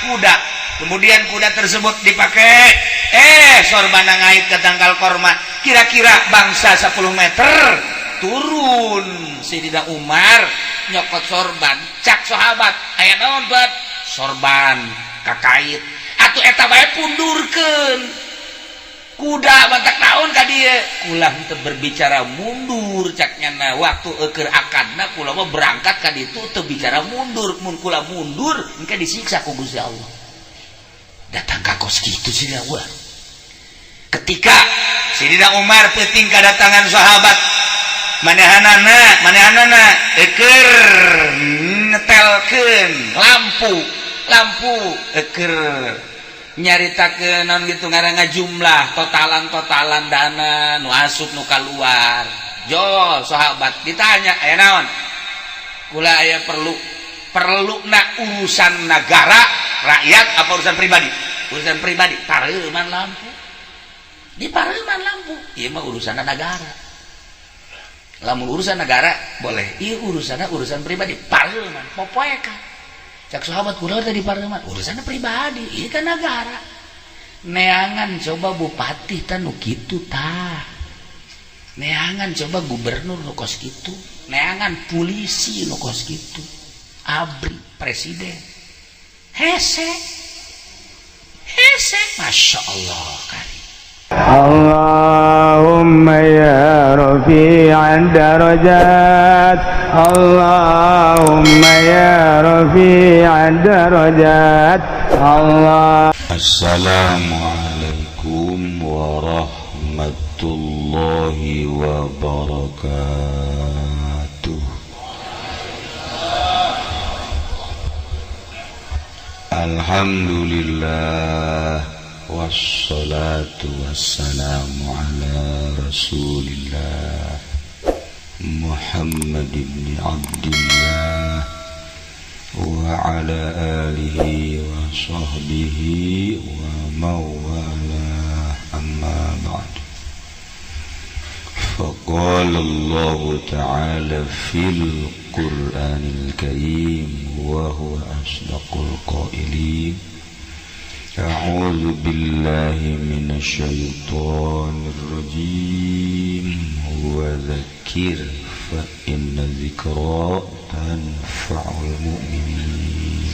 kuda, kemudian kuda tersebut dipakai, sorban ngait ke tangkal korma kira-kira bangsa 10 meter. Turun Sayyidina Umar nyokot sorban. Cak sahabat, "Aya naon buat sorban kakait?" "Atuh eta bae pundurkeun kuda, mantak naon ka dieu." "Kula henteu berbicara mundur," cak nyana, "waktu eukeur akadna kula mah berangkat ka ditu teu bicara mundur. Mun kula mundur engke disiksa ku Gusti Allah." Datang ka kos kitu Sayyidina Umar. Ketika Sayyidina Umar peuting kedatangan sahabat, manehanana manehanana eukeur netelkeun lampu lampu, eukeur nyaritakeun naon gitu ngaranna, jumlah totalan-totalan dana nu asup nu kaluar. Jo sahabat ditanya, "Aya naon?" "Kula aya perlu." "Perlu na urusan negara, rakyat, apa urusan pribadi?" "Urusan pribadi." "Pareuman lampu, di pareuman lampu. Ieu mah urusan negara. Lamun urusan negara boleh, ieu urusanna urusan pribadi, pareuman popoekan." Cak sahabat, "Kula tadi pareuman, urusanna pribadi, ieu kan negara." Neangan coba bupati tah nu kitu tah, neangan coba gubernur nu kos kitu, neangan polisi nu kos kitu, ABRI, presiden hese hese. Masya Allah kari. اللهم يا رفيع الدرجات، اللهم يا رفيع الدرجات، الله Assalamualaikum warahmatullahi wabarakatuh. Alhamdulillah, wassalatu wassalamu ala Rasulillah Muhammad ibn Abdillah wa ala alihi wa sahbihi wa mawalah, amma ba'd. فقال الله تعالى في القرآن الكريم وهو أصدق القائلين: أعوذ بالله من الشيطان الرجيم، وذكر فإن الذكرى تنفع المؤمنين.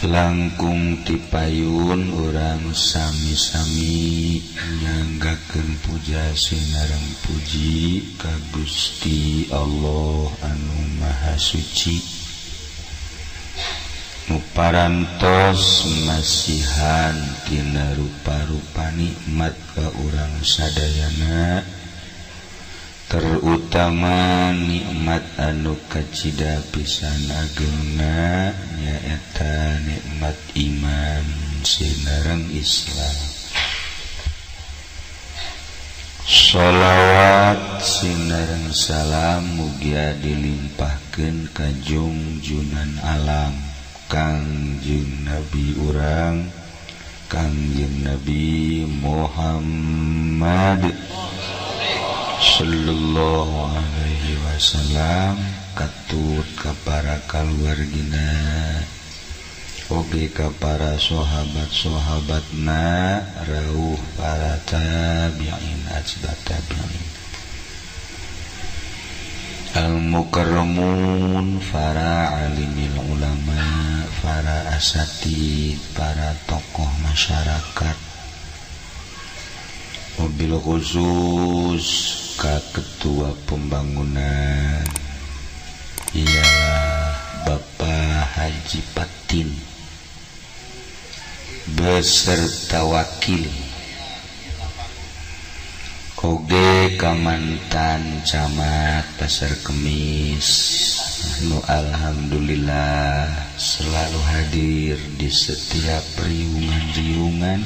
Langkung tipayun urang sami-sami nyanggakeun puja sinareng puji ka Gusti Allah anu Maha Suci, nu parantos masihan tina rupa-rupa nikmat ka urang sadayana, terutama nikmat anu kacida pisan agengna, nyaeta nikmat iman sinareng Islam. Sholawat sinareng salam mugia dilimpahkeun ka jungjunan alam, Kangjeng Nabi urang, Kangjeng Nabi Muhammad Sallallahu Alaihi Wasallam, katut ka para kaluargina oge ka para sahabat-sahabatna, rauh para tabi'in, atba tabi'in, al-mukarramun, para alimil ulama, para asatid, para tokoh masyarakat, mobil khusus ka ketua pembangunan ialah Bapak Haji Patin beserta wakil, oge ka mantan camat Pasar Kemis nu alhamdulillah selalu hadir di setiap riungan-riungan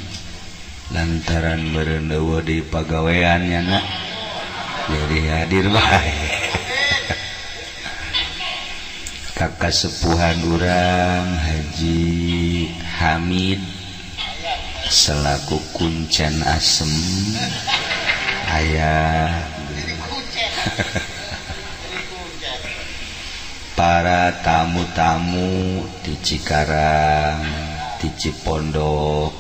lantaran merendewa di pagaweannya nak jadi hadir bae, kakak sepuhan urang Haji Hamid selaku kuncen asem ayah. Para tamu-tamu di Cikarang, di Cipondok.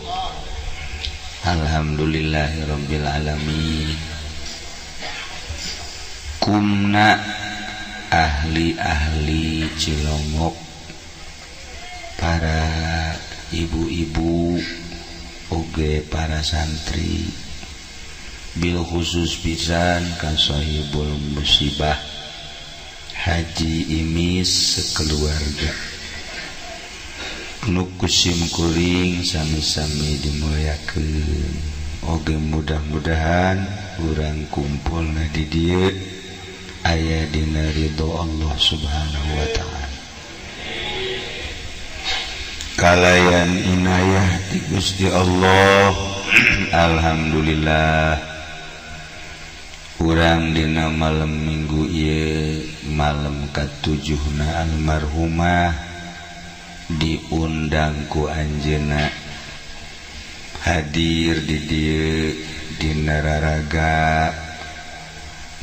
Alhamdulillahirabbil alamin. Kumna ahli-ahli Cilongok, para ibu-ibu oge para santri, bil khusus pisan ka sahibul musibah Haji Imis sekeluarga. Nu kusim kuring sami-sami dimuliakeun. Oge mudah-mudahan urang kumpulna di dieu aya dina ridho Allah Subhanahu wa ta'ala. Kalayan inayah ti Gusti Allah. Alhamdulillah urang dina malam minggu ieu malam katujuhna almarhumah diundang ku anjeunna hadir di dieu dina raraga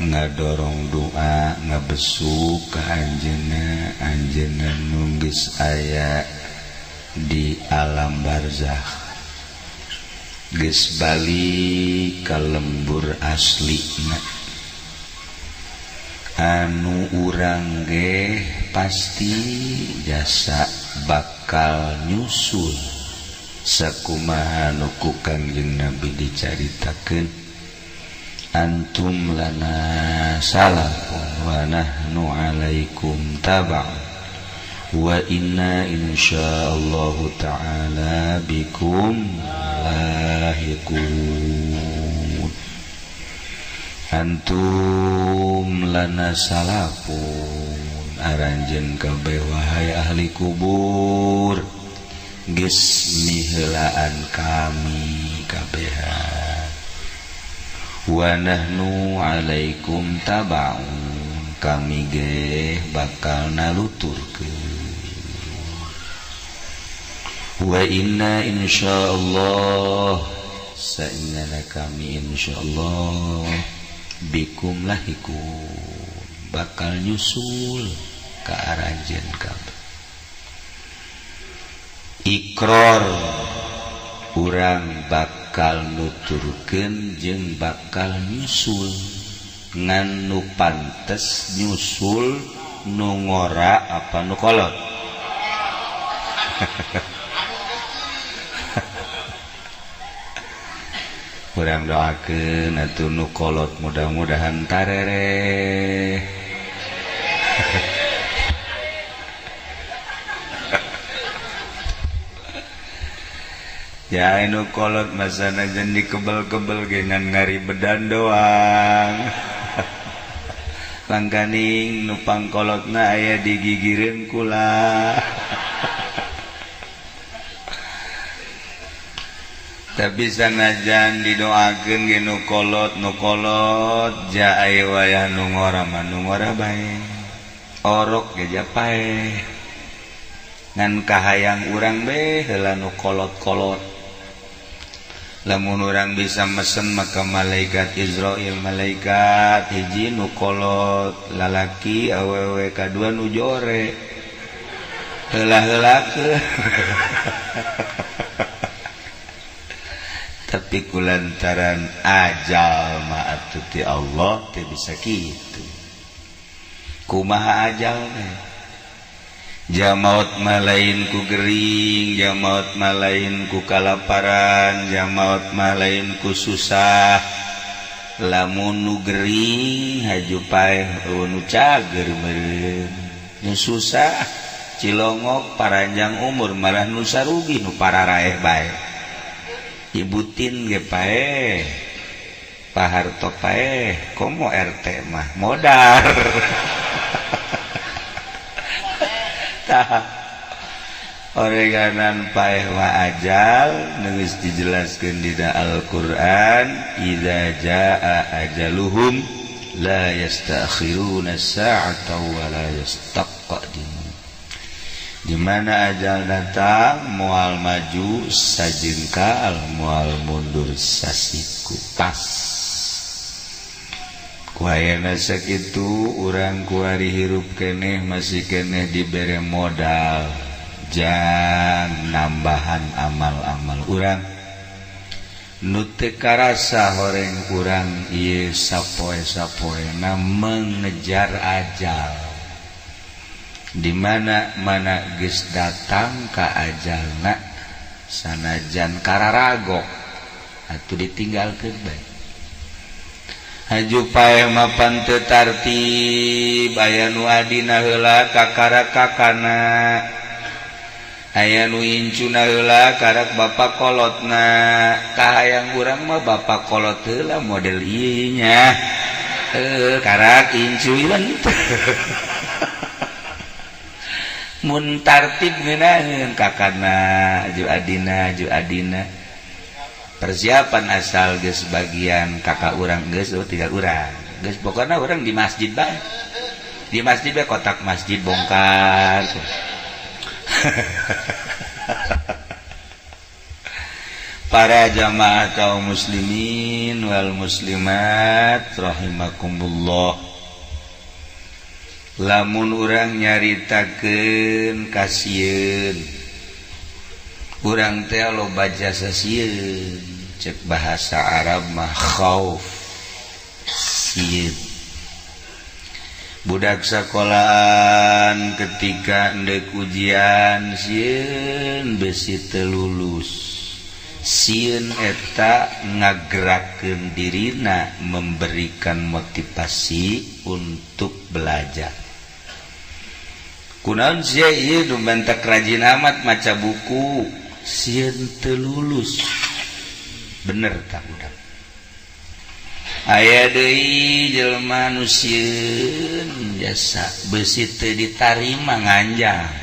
ngadorong doa ngabesuk ka anjeunna, anjeunna nu geus aya di alam barzakh, geus balik ka lembur aslina. Anu urang ge pasti jasa bakal nyusul sakumaha nu ku Kangjeng Nabi dicaritakeun, antum lana salafun wa nahnu alaikum taba' wa inna insyaallahu ta'ala bikum lahiqun. Antum lana salafun, aranjeun kabeh wahai ahli kubur geus miheulaan kami kabehan, wa nahnu alaikum tabaun, kami ge bakal naluturkeun. Wa inna insyaallah, saenyana kami insyaallah bikum lahiqun, bakal nyusul ka aranjeun kabeh. Ikrar urang bakal nuturkeun jeung bakal nyusul, ngan nu pantes nyusul nu ngora apa nu kolot. Urang doakeun atuh nu kolot mudah-mudahan tarereh. Ya nu kolot masana jen dikebel-kebel ge ngan ngaribedan doang. Langkaning nu pangkolotna aya digigireun kula. Tapi sanajan didoakeun ge nu kolot ja aya wayah nu ngora mah nu ngora bae. Orok ge ja pae. Ngan kahayang urang be heula nu kolot-kolot. Lamun urang bisa mesen maka malaikat Israil, malaikat hiji nu kolot lalaki awewe kadua nu jore heula-heulakeun. Tapi kulantaran ajal mah atuh ti Allah teu bisa kitu. Kumaha ajal teh? Jamaut mah lain ku gering, jamaut mah lain ku kalaparan, jamaut mah lain ku susah. Lamun nu gering haju paeh eueuh nu cager meureun. Nu susah cilongok paranjang umur malah nu sarugi nu pararaeh bae. Ibutin ge paeh, Pak Harto paeh, komo RT mah modar. Oreganan paeh wa ajal geus dijelaskeun dina Al-Qur'an, idza jaa ajaluhum la yastakhiruna sa'ata wa la yastaqdimun. Di mana ajal datang moal maju sajengkal, moal mundur sasiku pas. Ku ayana sakitu urang kuari hirup keneh masih keneh dibere modal jang nambahan amal-amal urang nu teu karasa horeng urang ieu sapoe-sapoena mengejar ajal. Di mana mana geus datang ka ajalna sanajan kararagok atuh ditinggalkeun bae. Haju paeh mapan teu tartib, aya nu adina heula kakara kakana, aya nu incuna heula karak bapak kolotna. Kahayang urang mah bapak kolot heula model ieu nya, karak incu ieu mun tartib ngeunaheun kakana ju adina ju adina. Persiapan asal geus bagian kakak urang geus tinggal urang geus pokona urang di masjid bae, di masjid bae kotak masjid bongkar. Para jamaah kaum muslimin wal muslimat rahimakumullah, lamun urang nyaritakeun kasieun urang teh loba jasa sieun, cek bahasa Arab mah khauf sieun. Budak sekolahan ketika ndek ujian sieun besi teu lulus, sieun eta ngagerakeun dirina memberikan motivasi untuk belajar. Kunaon sia ieu nu bentak rajin amat maca buku, sieun teu lulus. Bener tak budak? Aya deui jelema nu sieun jasa besi teu ditarima nganjang.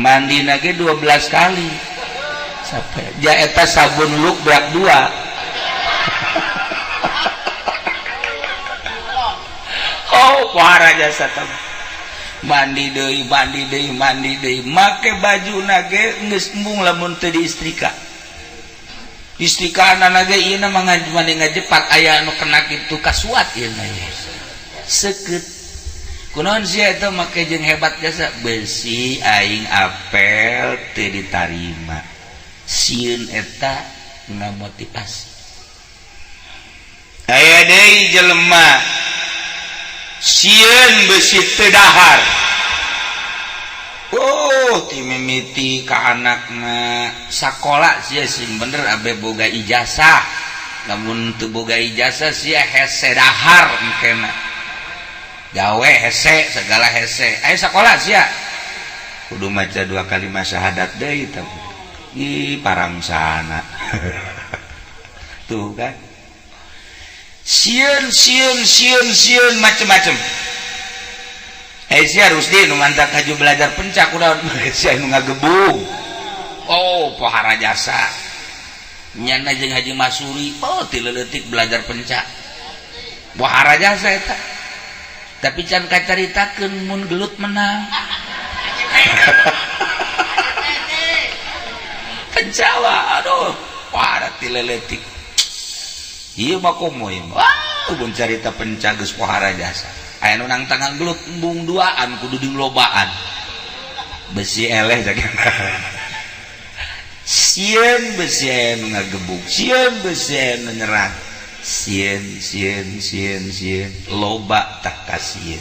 Mandina ge 12 kali. Sampai ja eta sabun luk berak 2. Oh, pohara jasa teh. Mandi deui, mandi deui, mandi deui, make bajuna ge geus embung lamun teu diistrika. Istrikaanna ge ieu mah mandi ngajepat aya anu kena kitu kasuat ieu mah. Seukeut. Kunaon sia eta make jeung hebat jasa besi aing apel teu ditarima. Sieun eta ngamotivasi. Aya deui jelema sieun besi teu dahar. Oh, ti mimiti ka anakna sakola sia sing bener abe boga ijazah. Lamun teu boga ijazah sia hese dahar engkena. Gawe hese, segala hese. Ayo sakola sia. Kudu maca 2 kalimat syahadat deui tah. Ih, parangsana. Tuh kan. Sieun sieun sieun sieun macem-macem. Sia Rusdi nu mantak haju belajar pencak udah sia nu ngagebug. Oh, pohara jasa. Nyana jeung Haji Masuri, oh ti leutik belajar pencak. Pohara jasa eta. Tapi can kacaritakeun mun gelut menang. Pencawa, aduh, pohara ti leutik. Ieu mah komo ieu mah. Wah, mun carita pencak geus pohara jasa. Aya nu nang tangan gelut embung duaan kudu dilobaan. Besi eleh jaga. Sieun besi aya nu ngagebug, sieun besi aya nu nyerang. Sieun sieun sieun sieun loba tah kasieun.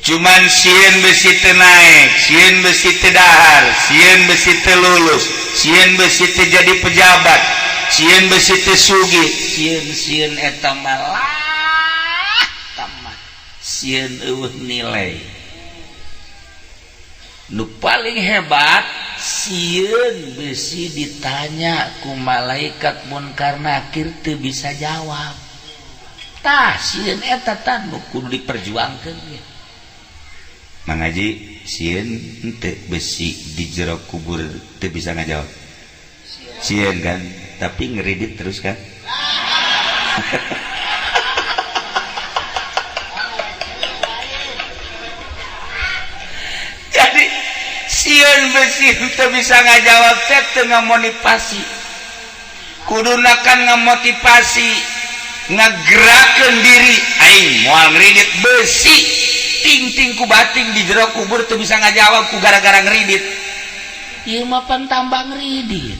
Cuman sieun besi teu naek, sieun besi teu dahar, sieun besi teu lulus, sieun besi teu jadi pejabat, sieun besi teu sugih, sieun-sieun eta malah sieun eueuh nilai. Nu paling hebat sieun besi ditanya ku malaikat munkar nakir teu bisa jawab. Tah sieun eta tah nu kudu diperjuangkeun ge. Mangaji sieun henteu besi di jero kubur teu bisa ngajawab. Sieun kan, tapi ngeridit terus kan. Jadi sieun besi teu bisa ngajawab teh teu ngamotivasi. Kuduna kan ngamotivasi. Ngagerakeun diri aing moal ngeridit besi ting-ting ku bating di jero kubur teu bisa ngajawab ku gara-gara ngeridit. Ieu mah pan tambah ngeridit.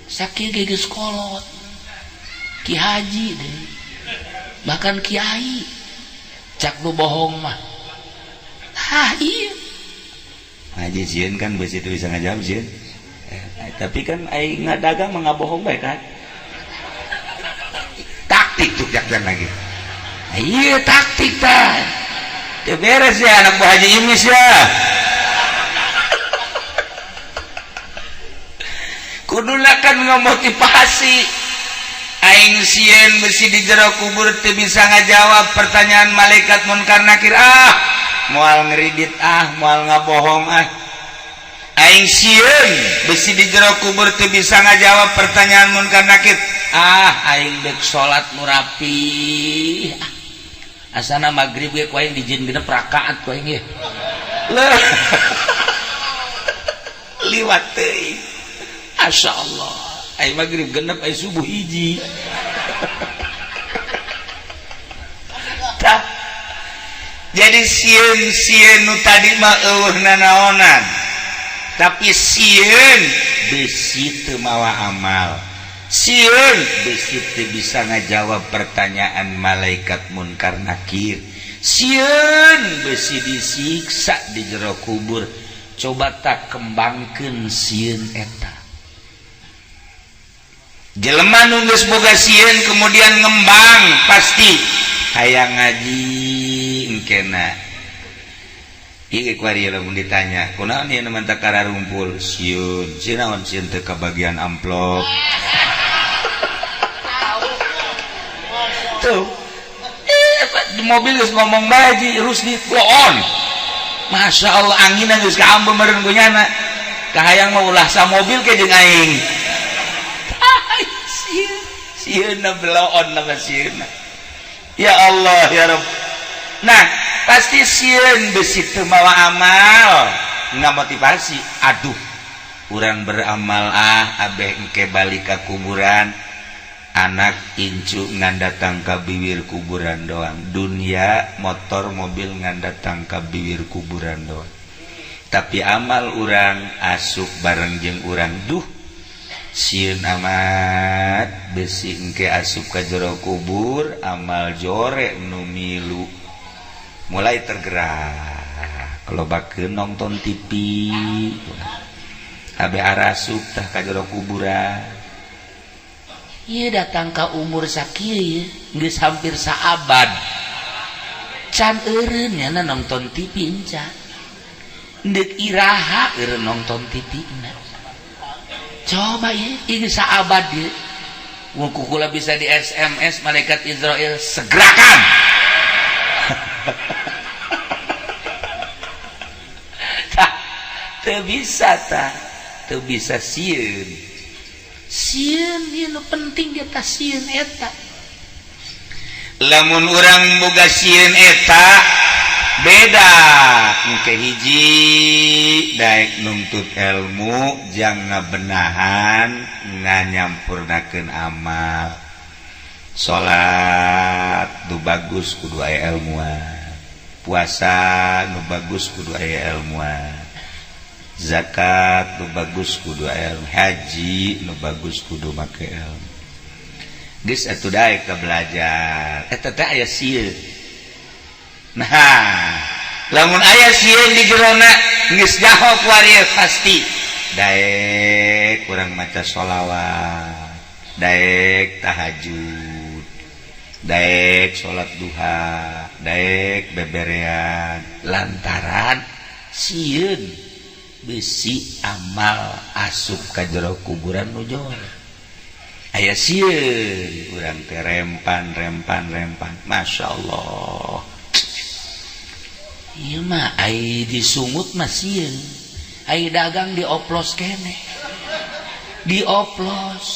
Sakieu ge geus kolot. Ki haji deui. Bahkan kiai. Cak nu bohong mah. Hah iya. Haji sieun kan besi teu bisa ngajawab sieun. Tapi kan aing ngadagang mah ngabohong bae kan. Taktik tuh jakjan lagi. Iya taktik tah. Teu beres ya anak buah Haji Imis ya. Kuduna kan ngamotivasi. Aing sieun besi di jero kubur teu bisa ngajawab pertanyaan malaikat munkar nakir ah. Moal ngeridit ah, moal ngabohong ah. Aing sieun besi di jero kubur teu bisa ngajawab pertanyaan munkar nakir ah. Aing dek salat nu rapi. Asana magrib ge ku aing dijieun genep rakaat ku aing ge. Liwat teuing. Masya Allah. Aing magrib genep aing subuh hiji. Tah. Jadi sieun-sieun nu tadi mah eueuh nanaonan. Tapi sieun besi teu mawa amal. Sieun besi teu bisa ngajawab pertanyaan malaikat munkar nakir. Sieun besi disiksa di jero kubur. Coba tak kembangkeun sieun eta. Jelema nu geus boga sieun kemudian ngembang pasti hayang ngaji engkena. Ieu kuari lamun ditanya, kunaon ieu nu teu kararumpul? Sieun, sieun naon sieun teu kabagian amplop. Tuh. Di mobil geus ngomong bae Ji Rusdi, go on. Masya Allah anginna geus kaambeum meureun ku nyana. Kahayang mah ulah sa mobil ke jeung aing. Sieunna beloon nama sieunna. Ya Allah ya Rabb. Nah, pasti sieun besi teu mawa amal, ngamotivasi. Aduh, urang beramal ah abeh engke balik ka kuburan. Anak incu ngan datang ka biwir kuburan doang. Dunia motor mobil ngan datang ka biwir kuburan doang. Tapi amal urang asup bareng jeung urang. Duh, sieun amat besi engke asup ka jero kubur amal jore nu milu. Mulai tergerak lobakeun nonton TV abe arasup tah ka jero kuburan. Ieu datang ka umur sakieu geus hampir saabad can eureun nya nonton TV encan deuk iraha eureun nonton TV na. Coba ya, ini saabad ya. Wong kukula bisa di SMS malaikat Israel segerakan. Tah, teu bisa tah, teu bisa sieun. Sieun ieu nu penting dia tah sieun eta. Lamun urang boga sieun eta beda engke hiji daek nuntut ilmu jang ngabenahan nganyampurnakeun amal. Salat nu bagus kudu aya ilmuan, puasa nu bagus kudu aya ilmuan, zakat nu bagus kudu aya ilmu, haji nu bagus kudu make ilmu. Geus atuh daek ka belajar eta teh aya sieun. Nah, lamun aya sieun di jerona geus nyaho kuari pasti daek kurang maca sholawat, daek tahajud, daek salat duha, daek beberean lantaran sieun besi amal asup ka jero kuburan nu jol. Aya sieun urang teh rempan rempan rempan. Masya Allah. Ieu mah ai disungut mah sieun. Ai dagang dioplos keneh. Dioplos.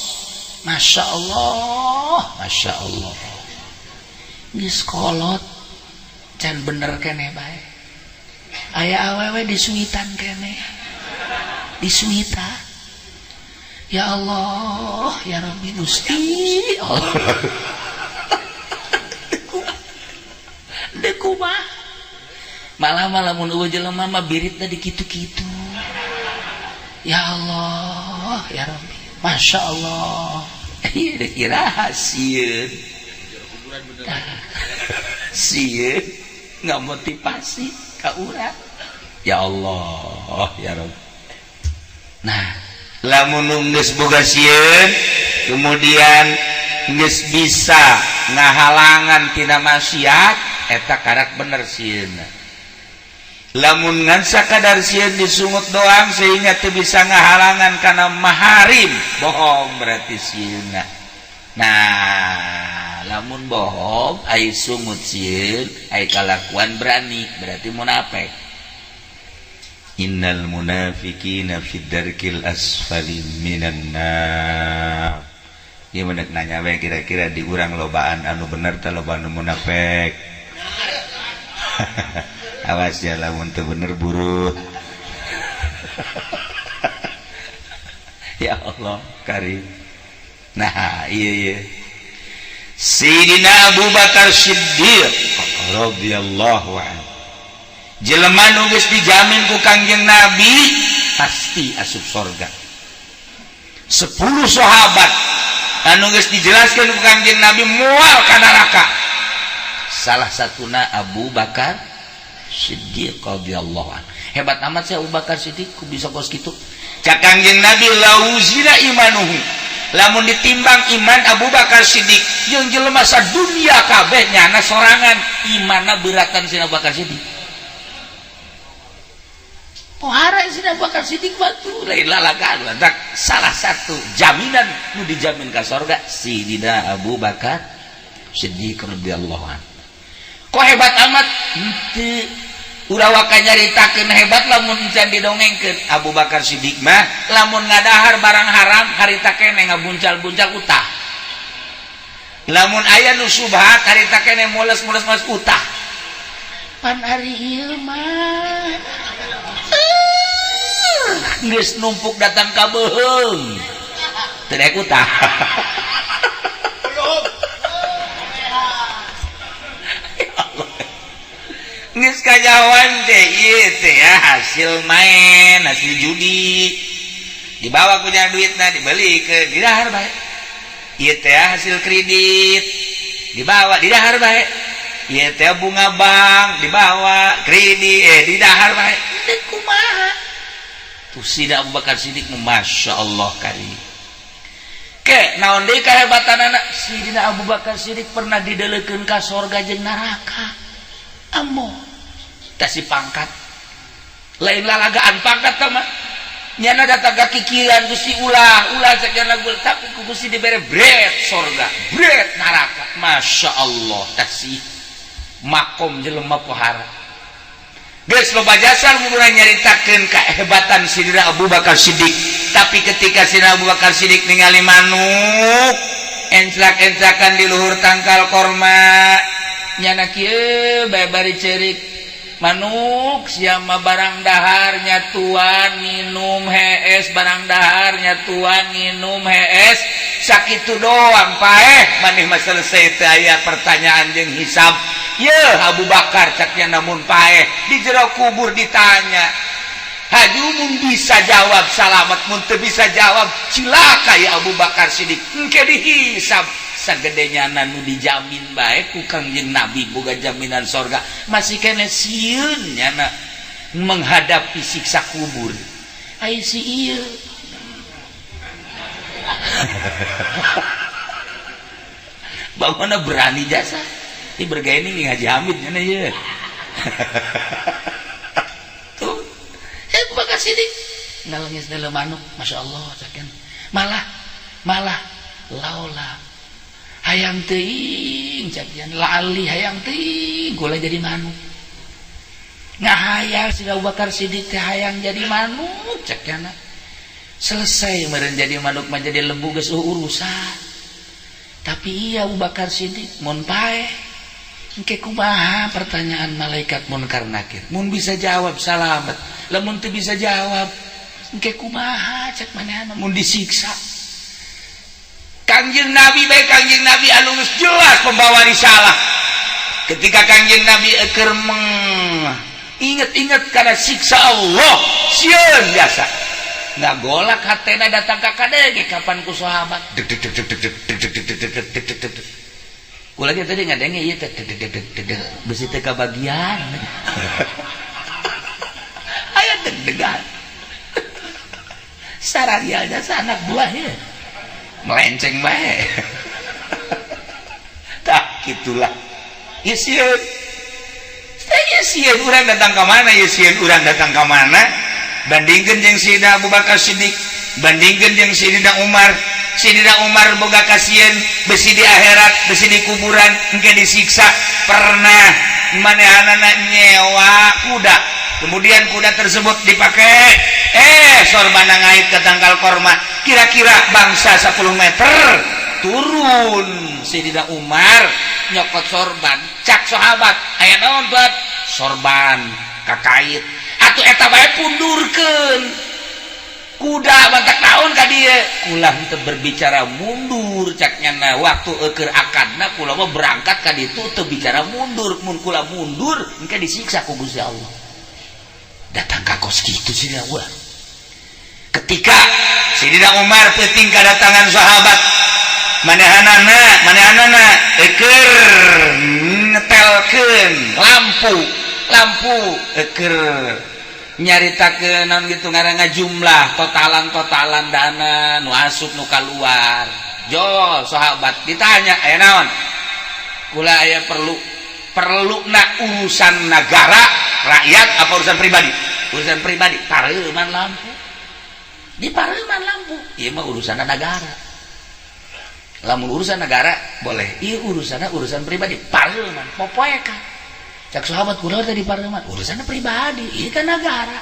Masya Allah, Masya Allah. Geus kolot can bener keneh bae. Aya awewe disuitan keneh. Disuitan. Ya Allah, ya Rabbi Gusti. Allah. Deuk kumaha? Malah-malah mun eueuh jelema mah biritna di kitu-kitu. Ya Allah, ya Rabbi. Masya Allah. Ieu deuk iraha sieun. Sieun ngamotivasi ka urang. Ya Allah, ya Rabbi. Nah, lamun geus boga sieun kemudian geus bisa ngahalangan tina maksiat eta karak bener sieunna. Lamun ngan sakadar sieun disungut doang sehingga teu bisa ngahalangan kana maharim, bohong berarti sieunna. Nah, lamun bohong ai sungut sieun, ai kalakuan berani berarti munafik. Innal munafiqina fid darkil asfali minan nar. Ieu mah nanya we kira-kira di urang lobaan anu bener teh loba anu munafik. Awas ya lamun teu bener buruk. Ya Allah karim. Nah, iya iya. Sayyidina Abu Bakar Siddiq radhiyallahu anhu. Jelema nu geus dijamin ku Kangjeng Nabi pasti asup sorga. 10 sahabat anu geus dijelaskeun ku Kangjeng Nabi moal ka neraka. Salah satuna Abu Bakar Siddiq radhiyallahu anhu. Hebat amat sih Abu Bakar Siddiq ku bisa kos kitu. Cak Kangjeng Nabi lauzina imanuhu. Lamun ditimbang iman Abu Bakar Siddiq jeung jelema sadunya kabeh nyana sorangan imanna beratan si Abu Bakar Siddiq. Pohara si Abu Bakar Siddiq batu lain lalagaan lantak salah satu jaminan nu dijamin ka sorga Sidina Abu Bakar Siddiq radhiyallahu anhu. Kok hebat amat henteu urang waka nyaritakeun hebat lamun can didongengkeun. Abu Bakar Siddiq mah lamun ngadahar barang haram harita keneh ngabuncal-buncal utah. Lamun aya nu subhat harita keneh mules-mules mas utah. Pan ari ieu mah geus numpuk datang ka beuheung teu daek utah. Geus kajawan teh ieu teh ya hasil main, hasil judi. Dibawa ku nya duitna dibeli ke didahar bae. Ieu teh hasil kredit dibawa didahar bae. Ieu teh bunga bank dibawa kredit didahar bae. Teu kumaha? Tuh Sida Abu Bakar Siddiq Masya Allah kali. Ke naon deui kahebatanana Sidina Abu Bakar Siddiq pernah didelekeun ka sorga jeung neraka. Ambo tah si pangkat. Lain lalagaan pangkat tah mah. Nyana datang ka kikiran Gusti ulah, ulah sakian lagu tapi ku Gusti dibere bret sorga, bret neraka. Masya Allah tah si makom jelema pohara. Geus loba jasa mun urang nyaritakeun kahebatan Sidina Abu Bakar Siddiq. Tapi ketika Sidina Abu Bakar Siddiq ningali manuk enclak-enclakan di luhur tangkal korma, nyana kieu bae bari ceurik. Manuk siama barang dahar nyatuan minum hees, barang dahar nyatuan minum hees. Sakitu doang paeh maneh mah selesai teh aya pertanyaan jeung hisab. Yeuh Abu Bakar caknya namun paeh di jero kubur ditanya. Haju mun bisa jawab salamat, mun teu bisa jawab cilaka ya Abu Bakar Siddiq. Engke dihisab sagede nyana nu dijamin bae ku Kangjeng Nabi boga jaminan sorga. Masih kene sieun nyana menghadapi siksa kubur. Ai si ieu. Bagaimana berani jasa? Ini bergaya ini Haji Hamid nyana ieu. Tuh, Abu Bakar Siddiq ngalengis dalam manuk, Masya Allah, caken. Malah, malah, laula hayang teuing cakian lali hayang teuing gula jadi manuk. Ngahayal si Abu Bakar Siddiq teh hayang jadi manuk cakian. Selesai meureun jadi manuk mah jadi lembu geus urusan. Tapi iya Abu Bakar Siddiq mun paeh engke kumaha pertanyaan malaikat munkar nakir. Mun bisa jawab salamet, lamun teu bisa jawab Engke kumaha cek manehna mun disiksa. Kangjeng Nabi bae, Kangjeng Nabi anu geus jelas pembawa risalah. Ketika Kangjeng Nabi eker meng inget-inget karena siksa Allah, sieun biasa. Ngagolak hatena datang ka kadenge kapan ku sahabat. Deg deg deg deg deg deg deg deg deg deg deg deg deg. Kula ge tadi ngadenge ieu teh deg deg deg deg deg besi teh kabagian. Aya deg-degan. Sararia jasa anak buahnya melenceng bae. Tak gitulah. Ya sieun. Ya sieun urang datang ka mana? Ya sieun urang datang ka mana? Bandingkeun jeung Sayyidina Abu Bakar Siddiq, bandingkeun jeung Sayyidina Umar. Sayyidina Umar boga kasieun besi di akhirat, besi di kuburan engke disiksa. Pernah manehanana nyewa kuda, kemudian kuda tersebut dipakai, sorbana ngait ke tangkal korma kira-kira bangsa 10 meter turun. Sayyidina Umar nyokot sorban, cak sahabat, "Aya naon buat sorban kakait?" "Atuh eta bae pundurkeun kuda, mantak naon ka dieu." "Kula henteu berbicara mundur," cak nyana, "waktu eueur akadna kula mah berangkat ka ditu teu bicara mundur. Mun kula mundur engke disiksa ku Gusti Allah." Datang ka kos kitu Sayyidina Umar. Ketika Sayyidina Umar peuting kedatangan sahabat, manehanana manehanana eker ngetelkeun lampu, lampu eker nyaritakeun naon gitu ngaranna jumlah totalan-totalan dana nu asup nu kaluar. Jo sahabat ditanya, "Aya naon?" "Kula aya perlu." "Perlu na urusan negara, rakyat, apa urusan pribadi?" "Urusan pribadi." "Pareuman lampu, di pareuman lampu. Ieu mah urusan negara. Lamun urusan negara boleh, ieu urusanna urusan pribadi, pareuman popoeka." Cak sahabat, "Kula tadi pareuman urusan pribadi, ieu kan negara."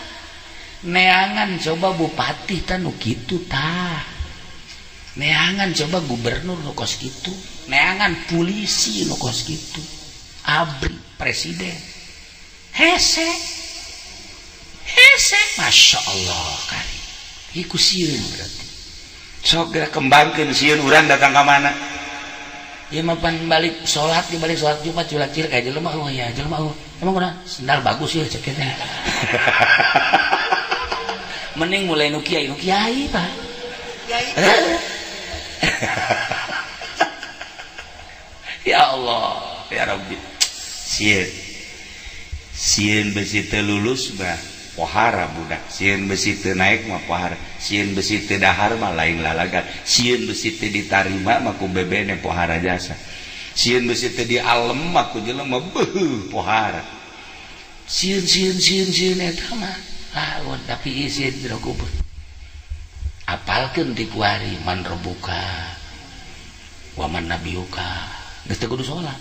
Neangan coba bupati tah nu kitu tah, neangan coba gubernur nu kos kitu, neangan polisi nu kos kitu, ABRI, presiden hese hese. Masya Allah kali iku sieun berarti. Sok geura kembangkeun sieun urang datang ka mana. Ya mah pan balik sholat, di balik sholat Jumat culak cilik kayak jelema. Oh ya jelema, oh emang kunaon sendal bagus ya, cek teh. Mending mulai nu kiai, nu kiai Pak. Kiai. Ya Allah ya Rabbi, sieun sieun besi teu lulus mah pohara budak, sieun besi teu naik mah pohara, sieun besi teu dahar mah lain lalagan, sieun besi teu ditarima mah ku bebene pohara jasa, sieun besi teu dialem mah ku jelema beuh pohara. Sieun sieun sieun sieun eta mah lawan, tapi sieun jero kubur apalkeun ti kuari man robuka wa man nabiyuka, geus teu kudu salat.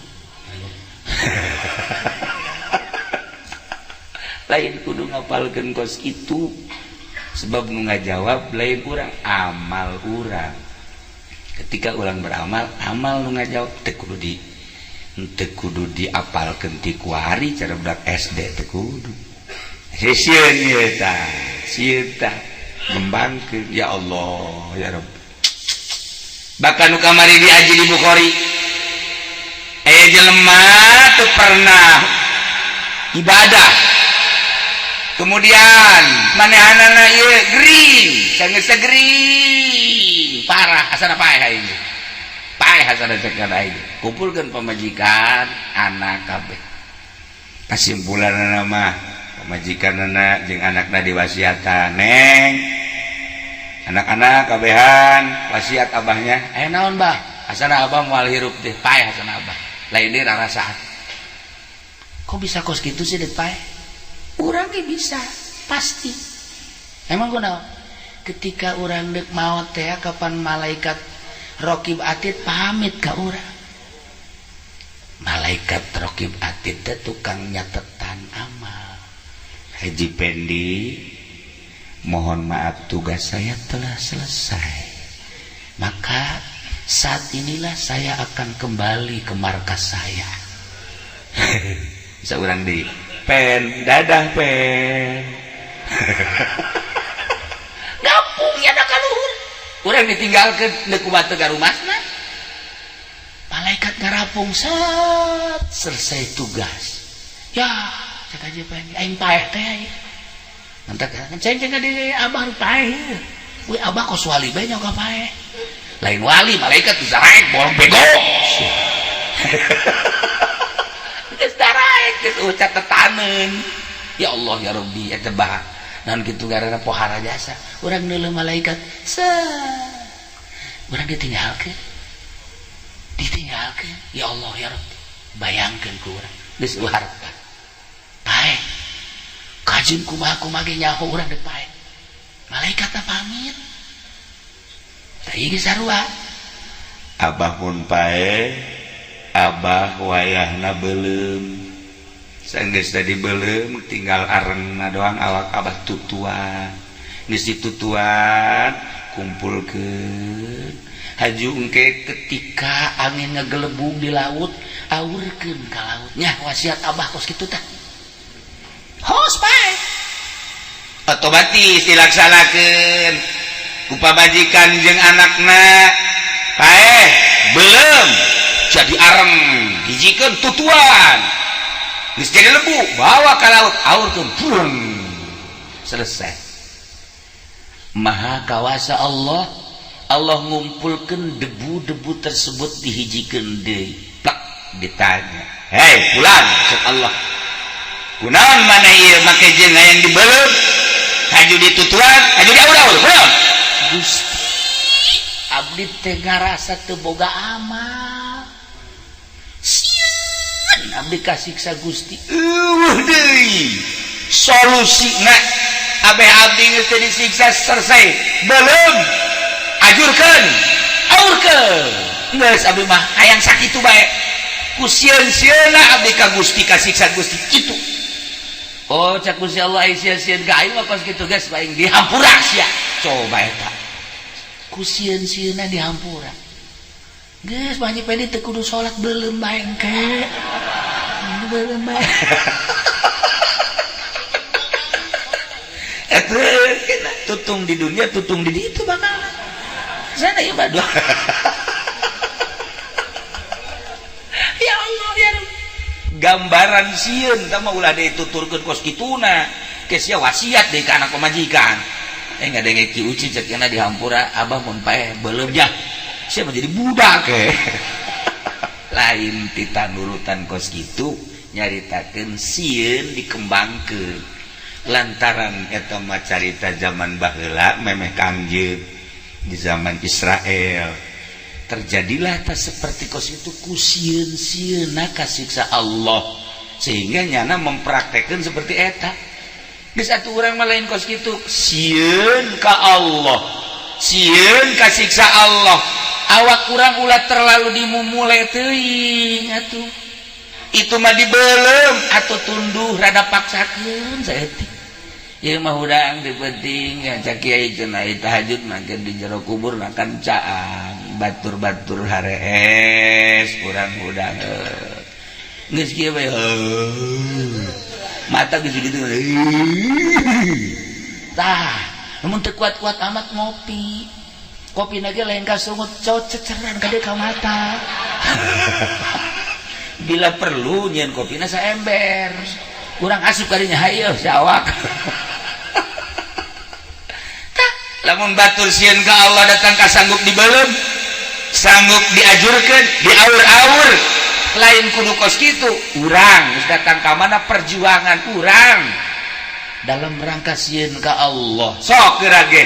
Lain kudu ngapalkeun kos itu, sebab nu ngajawab lain urang, amal urang. Ketika urang beramal, amal nu ngajawab. Teu kudu diapalkeun ti kuari cara budak SD, teu kudu. Sieun ieu tah, sieun tah ngembangkeun. Ya Allah ya Rabb. Bahkan nu kamari diaji di Bukhari, aya jelema teu pernah ibadah, kemudian manehanana ieu gering, sanggeus gering parah, asana paeh aing, paeh asana cek aing. Kumpulkeun pamajikan, anak kabeh. Kesimpulanna mah pamajikanna jeung anakna diwasiatan, "Neng, anak-anak kabehan, wasiat abahnya." "Aya naon, Bah?" "Asana abah moal hirup deh, paeh asana abah, lain deui rarasaan." Kok bisa kos kitu sih dek paeh? Urang ge bisa pasti. Emang kunaon? Ketika urang dek maot teh, kapan malaikat Rokib Atid pamit ka urang. Malaikat Rokib Atid teh tukang nyatetan amal. "Haji Pendi, mohon maaf, tugas saya telah selesai. Maka saat inilah saya akan kembali ke markas saya." Bisa urang di pen dadah pen. Gampung ya da ka luhur. Urang ditinggalkeun deuk kumaha teu garumasna. Malaikat ngarapung set selesai tugas. Ya, cek aja pengen aing paeh teh ieu. Mantap kan ceng ceng di abah nu paeh. Wih abah kos wali bae nyoga paeh. Lain wali malaikat bisa raek bolong bego. Geus daraek geus ucat tetaneun. Ya Allah ya Rabbi eta bah. Naon kitu garana pohara jasa. Urang neuleuh malaikat set. Urang ditinggalkeun. Ditinggalkeun. Ya Allah ya Rabbi. Bayangkeun ku urang geus harta. Paeh. Kajun kumaha-kumaha ge nyaho urang deuk paeh. Malaikat teh pamit. Tah ieu geus sarua. Abah pun paeh, abah wayahna beuleum. Sanggeus tadi beuleum tinggal arengna doang awak abah tutuan. Geus ditutuan kumpulkeun. Haju engke ketika angin ngegelebung di laut, aurkeun ka laut. Nya wasiat abah kos kitu tah. Hos paeh. Otomatis dilaksanakeun ku pamajikan jeung anakna. Paeh beuleum jadi areng, hijikeun tutuan. Geus jadi lebu, bawa ka laut, aurkeun. Brung. Selesai. Maha kawasa Allah. Allah ngumpulkeun debu-debu tersebut dihijikeun deui. Plak ditanya. Hei, pulang cek Allah. Kunaon maneh ieu make jeung hayang dibeuleum? Haju ditutuan, haju diaur-aur, kunaon? Gusti, abdi teh ngarasa teu boga amal. Sieun abdi kasiksa Gusti. Eueuh deui. Solusina abeh abdi geus teu disiksa selesai. Beuleum. Ajurkeun, aurkeun. Geus abdi mah hayang sakitu bae. Ku sieun-sieunna abdi ka Gusti kasiksa Gusti kitu. Oh, cak Gusti Allah ai sieun-sieun ka aing mah kos kitu geus aing dihampura sia. Coba eta. Ku sieun-sieunna dihampura. Geus banyak pedi teu kudu salat beuleum bae engke. Beuleum bae. Eta tutung di dunia, tutung di ditu bakal. Sana ieu mah doa. Ya Allah ya Rabb. Gambaran sieun tah mah ulah deui tuturkeun kos kituna. Ke sia wasiat deui ka anak pamajikan. Ngadenge Ki Uci cek cenah dihampura abah mun paeh beuleum nya. Sia mah jadi budak ke. Lain tita nurutan kos kitu nyaritakeun sieun dikembangkeun. Lantaran eta mah carita zaman baheula memeh kangjeng di zaman Israel terjadilah tak seperti kos itu ku sieun-sieunna kasiksa Allah sehingga nyana mempraktekkan seperti eta. Geus atuh urang mah lain kos kitu sieun ka Allah, sieun kasiksa Allah. Awak urang ulah terlalu dimumule teuing atuh. Itu mah dibeuleum atuh tunduh rada paksakeun saeutik. Ieu mah hudang di penting cak kiai cenah tahajud makin di jero kubur makan caang batur-batur harees urang hudang geus kieu bae mata geus gitu tah mun teu kuat-kuat amat ngopi kopi na ge lain ka sungut cot ceceran ka ka mata bila perlu nyieun kopina saember kurang asup kadinya hayo si awak. Lamun batur sieun ka Allah datang ka sanggup dibeuleum, sanggup diajurkeun, diaur-aur, lain kudu kos kitu. Urang geus datang ka mana perjuangan urang dalam rangka sieun ka Allah. Sok geura ge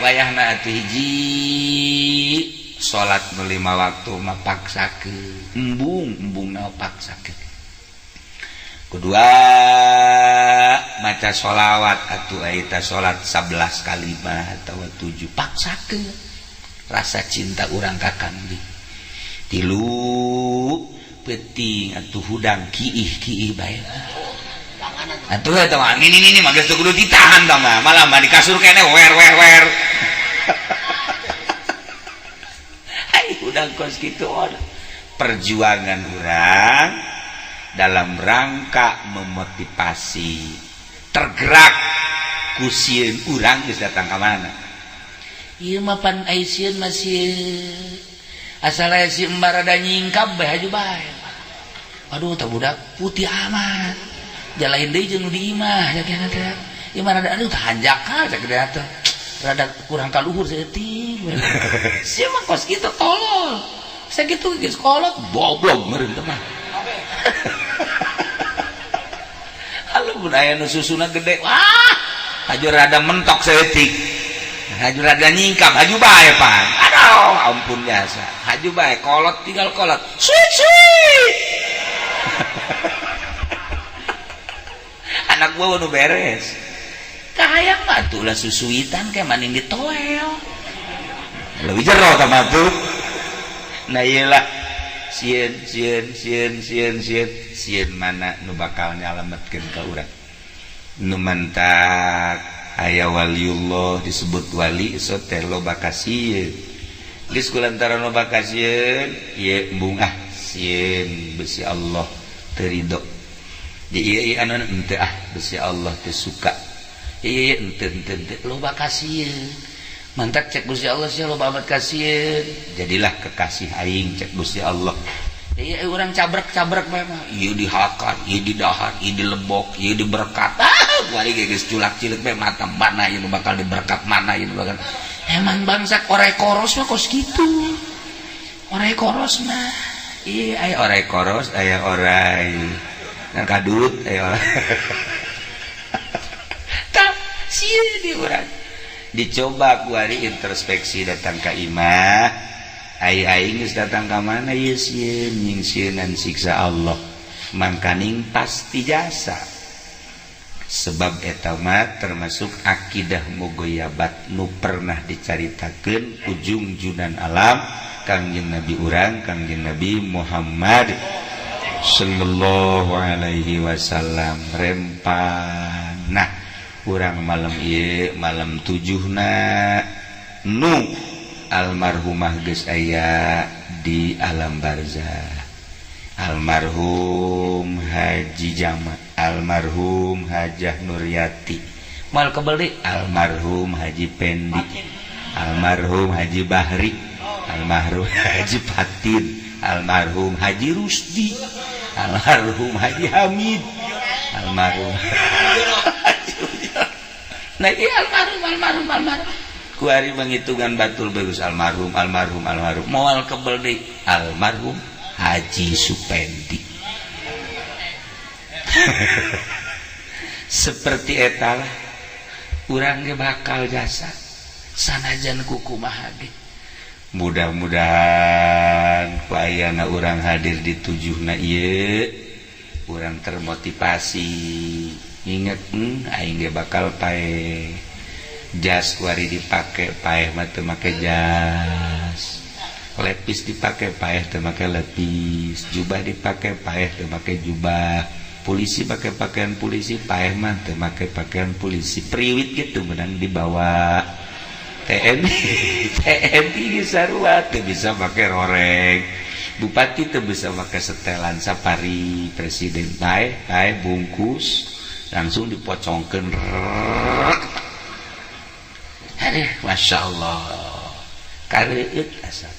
wayahna atuh hiji salat nu 5 waktu mah paksakeun, embung-embungna paksakeun. Kedua maca sholawat atuh eta salat 11 kalimat atawa 7 paksakeun rasa cinta urang ka Kangjeng. Tilu penting atuh hudang kiih-kiih bae. Atuh eta mah ini mah geus teu kudu ditahan tah mah, malah mah di kasur keneh wer wer wer. Hai hudang kos kitu perjuangan urang dalam rangka memotivasi tergerak ku sieun urang geus datang ka mana. Ieu mah pan ai sieun mah sieun. Asal aya si embar rada nyingkap bae haju bae. Aduh tah budak putih amat. Jalain deui jeung nu di imah cak nya teh. Ieu mah rada aduh hanjakal cak dia teh. Rada kurang kaluhur saeutik. Sia mah kos kitu tolol. Sakitu geus kolot goblok meureun teh mah. Halo mun aya nu susuna gede, wah, haju rada mentok saeutik. Haju rada nyingkap, haju bae pan. Aduh, ampun jasa. Haju bae kolot tinggal kolot. Suit suit. Anak gua nu beres. Kahayang mah atuh lah susuitan kayak maning ditoel. Leuwih jero tah mah tuh. Nah iyalah sieun sieun sieun sieun sieun sieun mana nu bakal nyalametkeun ka urang. Nu mantak aya waliullah disebut wali so teh loba kasieun. Geus kulantaran loba kasieun ieu embung ah sieun besi Allah teu ridho. Di ieu ieu anu henteu ah besi Allah teu suka. Ieu ieu henteu henteu henteu loba kasieun. Mantak cek Gusti Allah sia loba amat kasieun. Jadilah kekasih aing cek Gusti Allah. Ieu urang cabrek-cabrek bae mah. Ieu dihakan, ieu didahar, ieu dilebok, ieu diberkat. Ah, kuari ge geus culak-cileuk bae mata mana ieu bakal diberkat mana ieu bakal. Emang bangsa orai koros mah kos kitu. Orai koros mah. Ieu aya orai koros, aya orai kadut, aya orai. Tah sieun di urang. Dicoba kuari introspeksi datang ka imah. Ai aing geus datang ka mana ieu sieun nyingsieunan siksa Allah. Mangkaning pasti jasa. Sebab eta mah termasuk akidah mugoyabat nu pernah dicaritakeun ujung junan alam Kangjeng Nabi urang Kangjeng Nabi Muhammad sallallahu alaihi wasallam rempan. Nah, urang malam ieu malam tujuhna nu almarhumah geus aya di alam barzah. Almarhum Haji Jamat, almarhum Hajah Nuryati, mal kebeli almarhum Haji Pendi, almarhum Haji Bahri, almarhum Haji Fatin, almarhum Haji Rusdi, almarhum Haji Hamid, almarhum nah iya almarhum almarhum almarhum kuari menghitungan batul bagus almarhum almarhum almarhum moal kebel deui almarhum Haji Supendi. Seperti etalah urang ge bakal jasa sanajan kukumaha ge. Mudah-mudahan ku ayana urang hadir di tujuhna ieu urang termotivasi inget aing ge bakal paeh jas kuari dipake paeh mah teu make jas, lepis dipake paeh teu make lepis, jubah dipake paeh teu make jubah, polisi pakai pakaian polisi paeh mah teu make pakaian polisi, priwit gitu menang dibawa TNI TNI ge sarua teu bisa make roreng, bupati teu bisa make setelan safari, presiden paeh paeh bungkus langsung dipocongkeun. Aduh, Masya Allah kareueut asa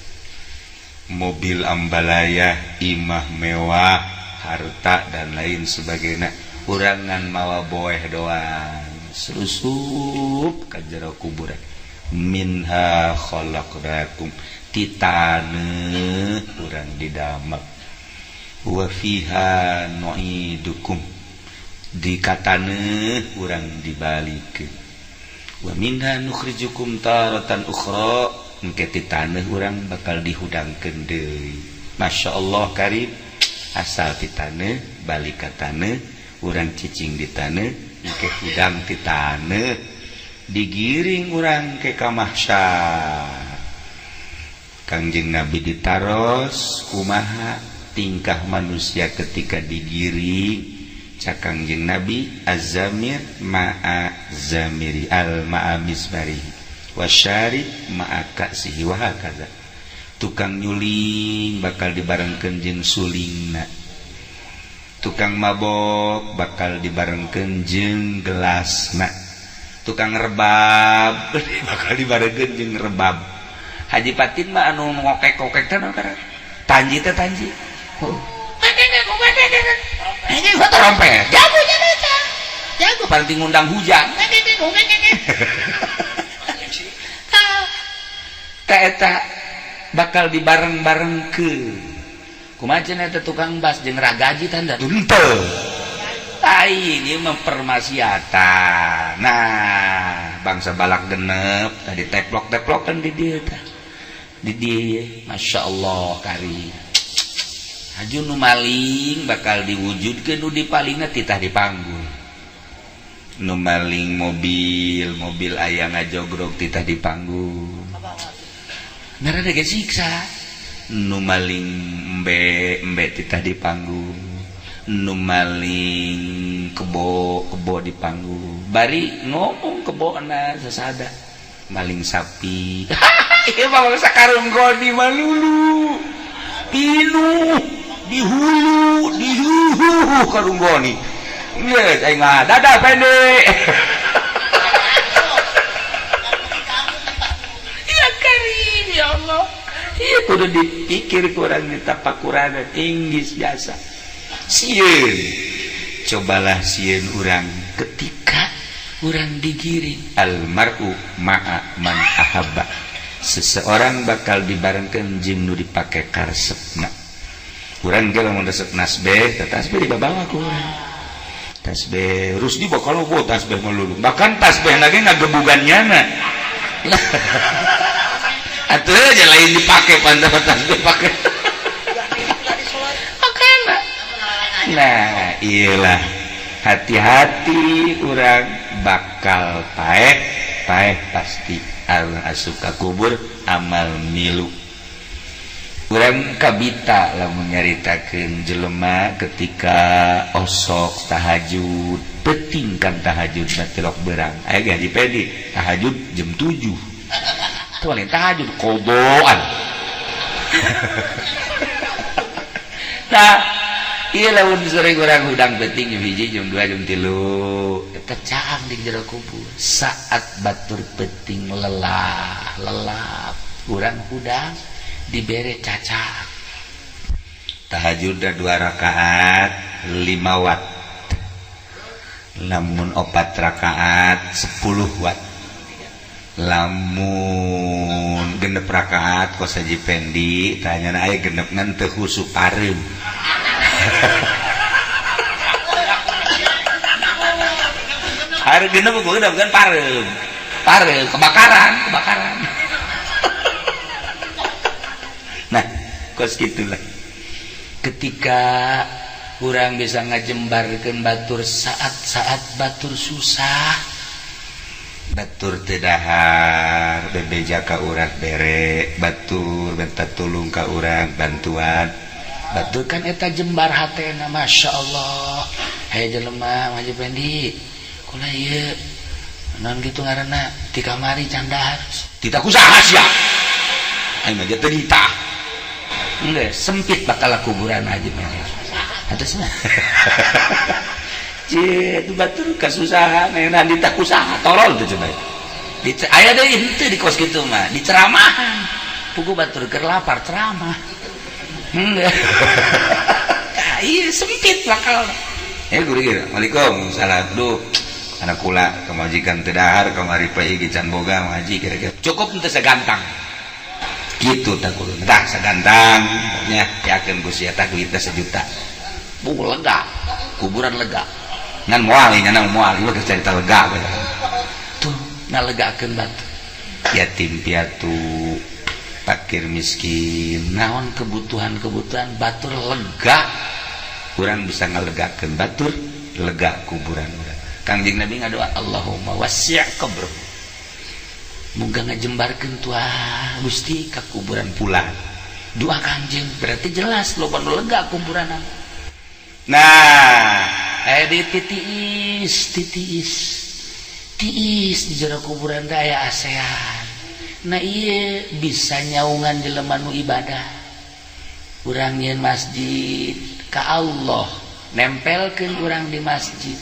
mobil ambalaya, imah mewah, harta dan lain sebagainya, urangan mawa boeh doang selusup ka jero kuburan. Minha khalaqnakum titaneuh urang didamel, wa fiha nu'idukum dikataneuh urang dibalikeun, wa minha nukhrijukum taratan ukhra engke ti taneuh urang bakal dihudangkeun deui. Masya Allah karim, asal ti taneuh balik ka taneuh urang cicing di taneuh engke hudang ti taneuh digiring urang ke ka mahsyar. Kangjeng Nabi ditaros kumaha tingkah manusia ketika digiring. Cak Kangjeng Nabi az-zamir ma'a zamiri al ma'a misbarihi wasyarib ma'a ka'sihi wa hakaza. Tukang nyuling bakal dibarengkeun jeung sulingna, tukang mabok bakal dibarengkeun jeung gelasna, Tukang rebab bakal dibarengan jeung rebab. Haji Patin mah anu ngokek-kokek teh tanji teh tanji. Ini gua trompet. Jago jago jago paling ngundang hujan. Ta eta bakal dibareng-bareng ke. Kumaha cenah eta tukang bas jeung ragaji tanda henteu. Ini mempermaksiatan. Nah, bangsa balak genep tadi teplok-teplokan di dia tah. Di dia, Masya Allah kari. Haju nu maling bakal diwujudkeun nu dipalingna titah dipanggul. Nu maling mobil, mobil aya ngajogrok titah dipanggul. Ngaranna ge siksa. Nu maling embe, embe titah dipanggul. Nu maling kebo, kebo dipanggul. Bari ngomong kebona sesada. Maling sapi. Ieu mah bangsa karung goni malulu. Pinuh di hulu, di huhu karung goni. Geus aing mah dadah pendek. Ya karim ya Allah. Ieu kudu dipikir kurang ditapakuran Inggris biasa. Sieun cobalah sieun urang ketika urang digiring almaru ma'a man ahabba. Seseorang bakal dibarengkeun jeung nu dipake karesepna. Urang ge lamun resep nasbeh teh tasbih dibabawa ku urang. Tasbih Rusdi bakal lobo tasbih melulu. Bahkan tasbih lagi ngagebugan nyana. Atuh aja lain dipake pantas tasbih pake. Nah, iyalah hati-hati orang bakal paeh, paeh pasti al asup ka kubur amal milu. Urang kabita lamun nyaritakeun jelema ketika osok tahajud, penting kan tahajud batilok berang. Aya ge Haji Pedi tahajud jam 7. Teu lain tahajud kodoan. Nah, iya lamun sore urang hudang penting jam 1 jam 2 jam 3 eta caang di jero kubur. Saat batur penting lelah lelap urang hudang dibere cacak. Tahajud 2 rakaat 5 watt. Lamun 4 rakaat 10 watt. Lamun 6 rakaat kos Haji Pendi tanyana aya genep ngan teu khusuk pareum. Hari genep gua udah bukan parem. Parem kebakaran, kebakaran. Nah, kos gitulah. Ketika urang bisa ngajembarkeun batur saat-saat batur susah, batur teu dahar, bebeja ka urang bere, batur minta tulung ka urang bantuan. Batur kan eta jembar hatena, Masya Allah. Hei jelema Haji Pendi, kula ieu naon kitu ngaranna di kamari can dahar. Titah kusaha sia? Aing mah teu ditah. Enggeus sempit bakal kuburan Haji Pendi. Atasna. Cie, itu batur kasusahan, enak ditah kusaha, torol tuh coba. Aya deui henteu di kos kitu mah, diceramahan. Pugu batur keur lapar ceramah. Enggak. Iya sempit bakal. Guru gitu. Waalaikumsalam. Duh, anak kula kemajikan teu dahar kamari pae can boga ngaji kira-kira. Cukup henteu segantang. Kitu tah kudu. Tah segantang nya yakeun ku sia tah duitna sejuta. Bu lega. Kuburan lega. Ngan moal nya moal ieu geus carita lega bae. Tuh ngalegakeun batu. Yatim piatu, fakir miskin, naon kebutuhan-kebutuhan batur lega. Urang bisa ngalegakeun batur, lega kuburan urang. Kangjeng Nabi ngadoa Allahumma wasi' qabr. Muga ngajembarkeun tuah Gusti ka kuburan pulang. Doa Kangjeng berarti jelas loba nu lega kuburanna. Nah, di titiis titiis tiis di jero kuburan teh aya ASEAN. Nah iya bisa nyaungan jelema nu ibadah. Urang nyeun masjid ka Allah, nempelkeun urang di masjid.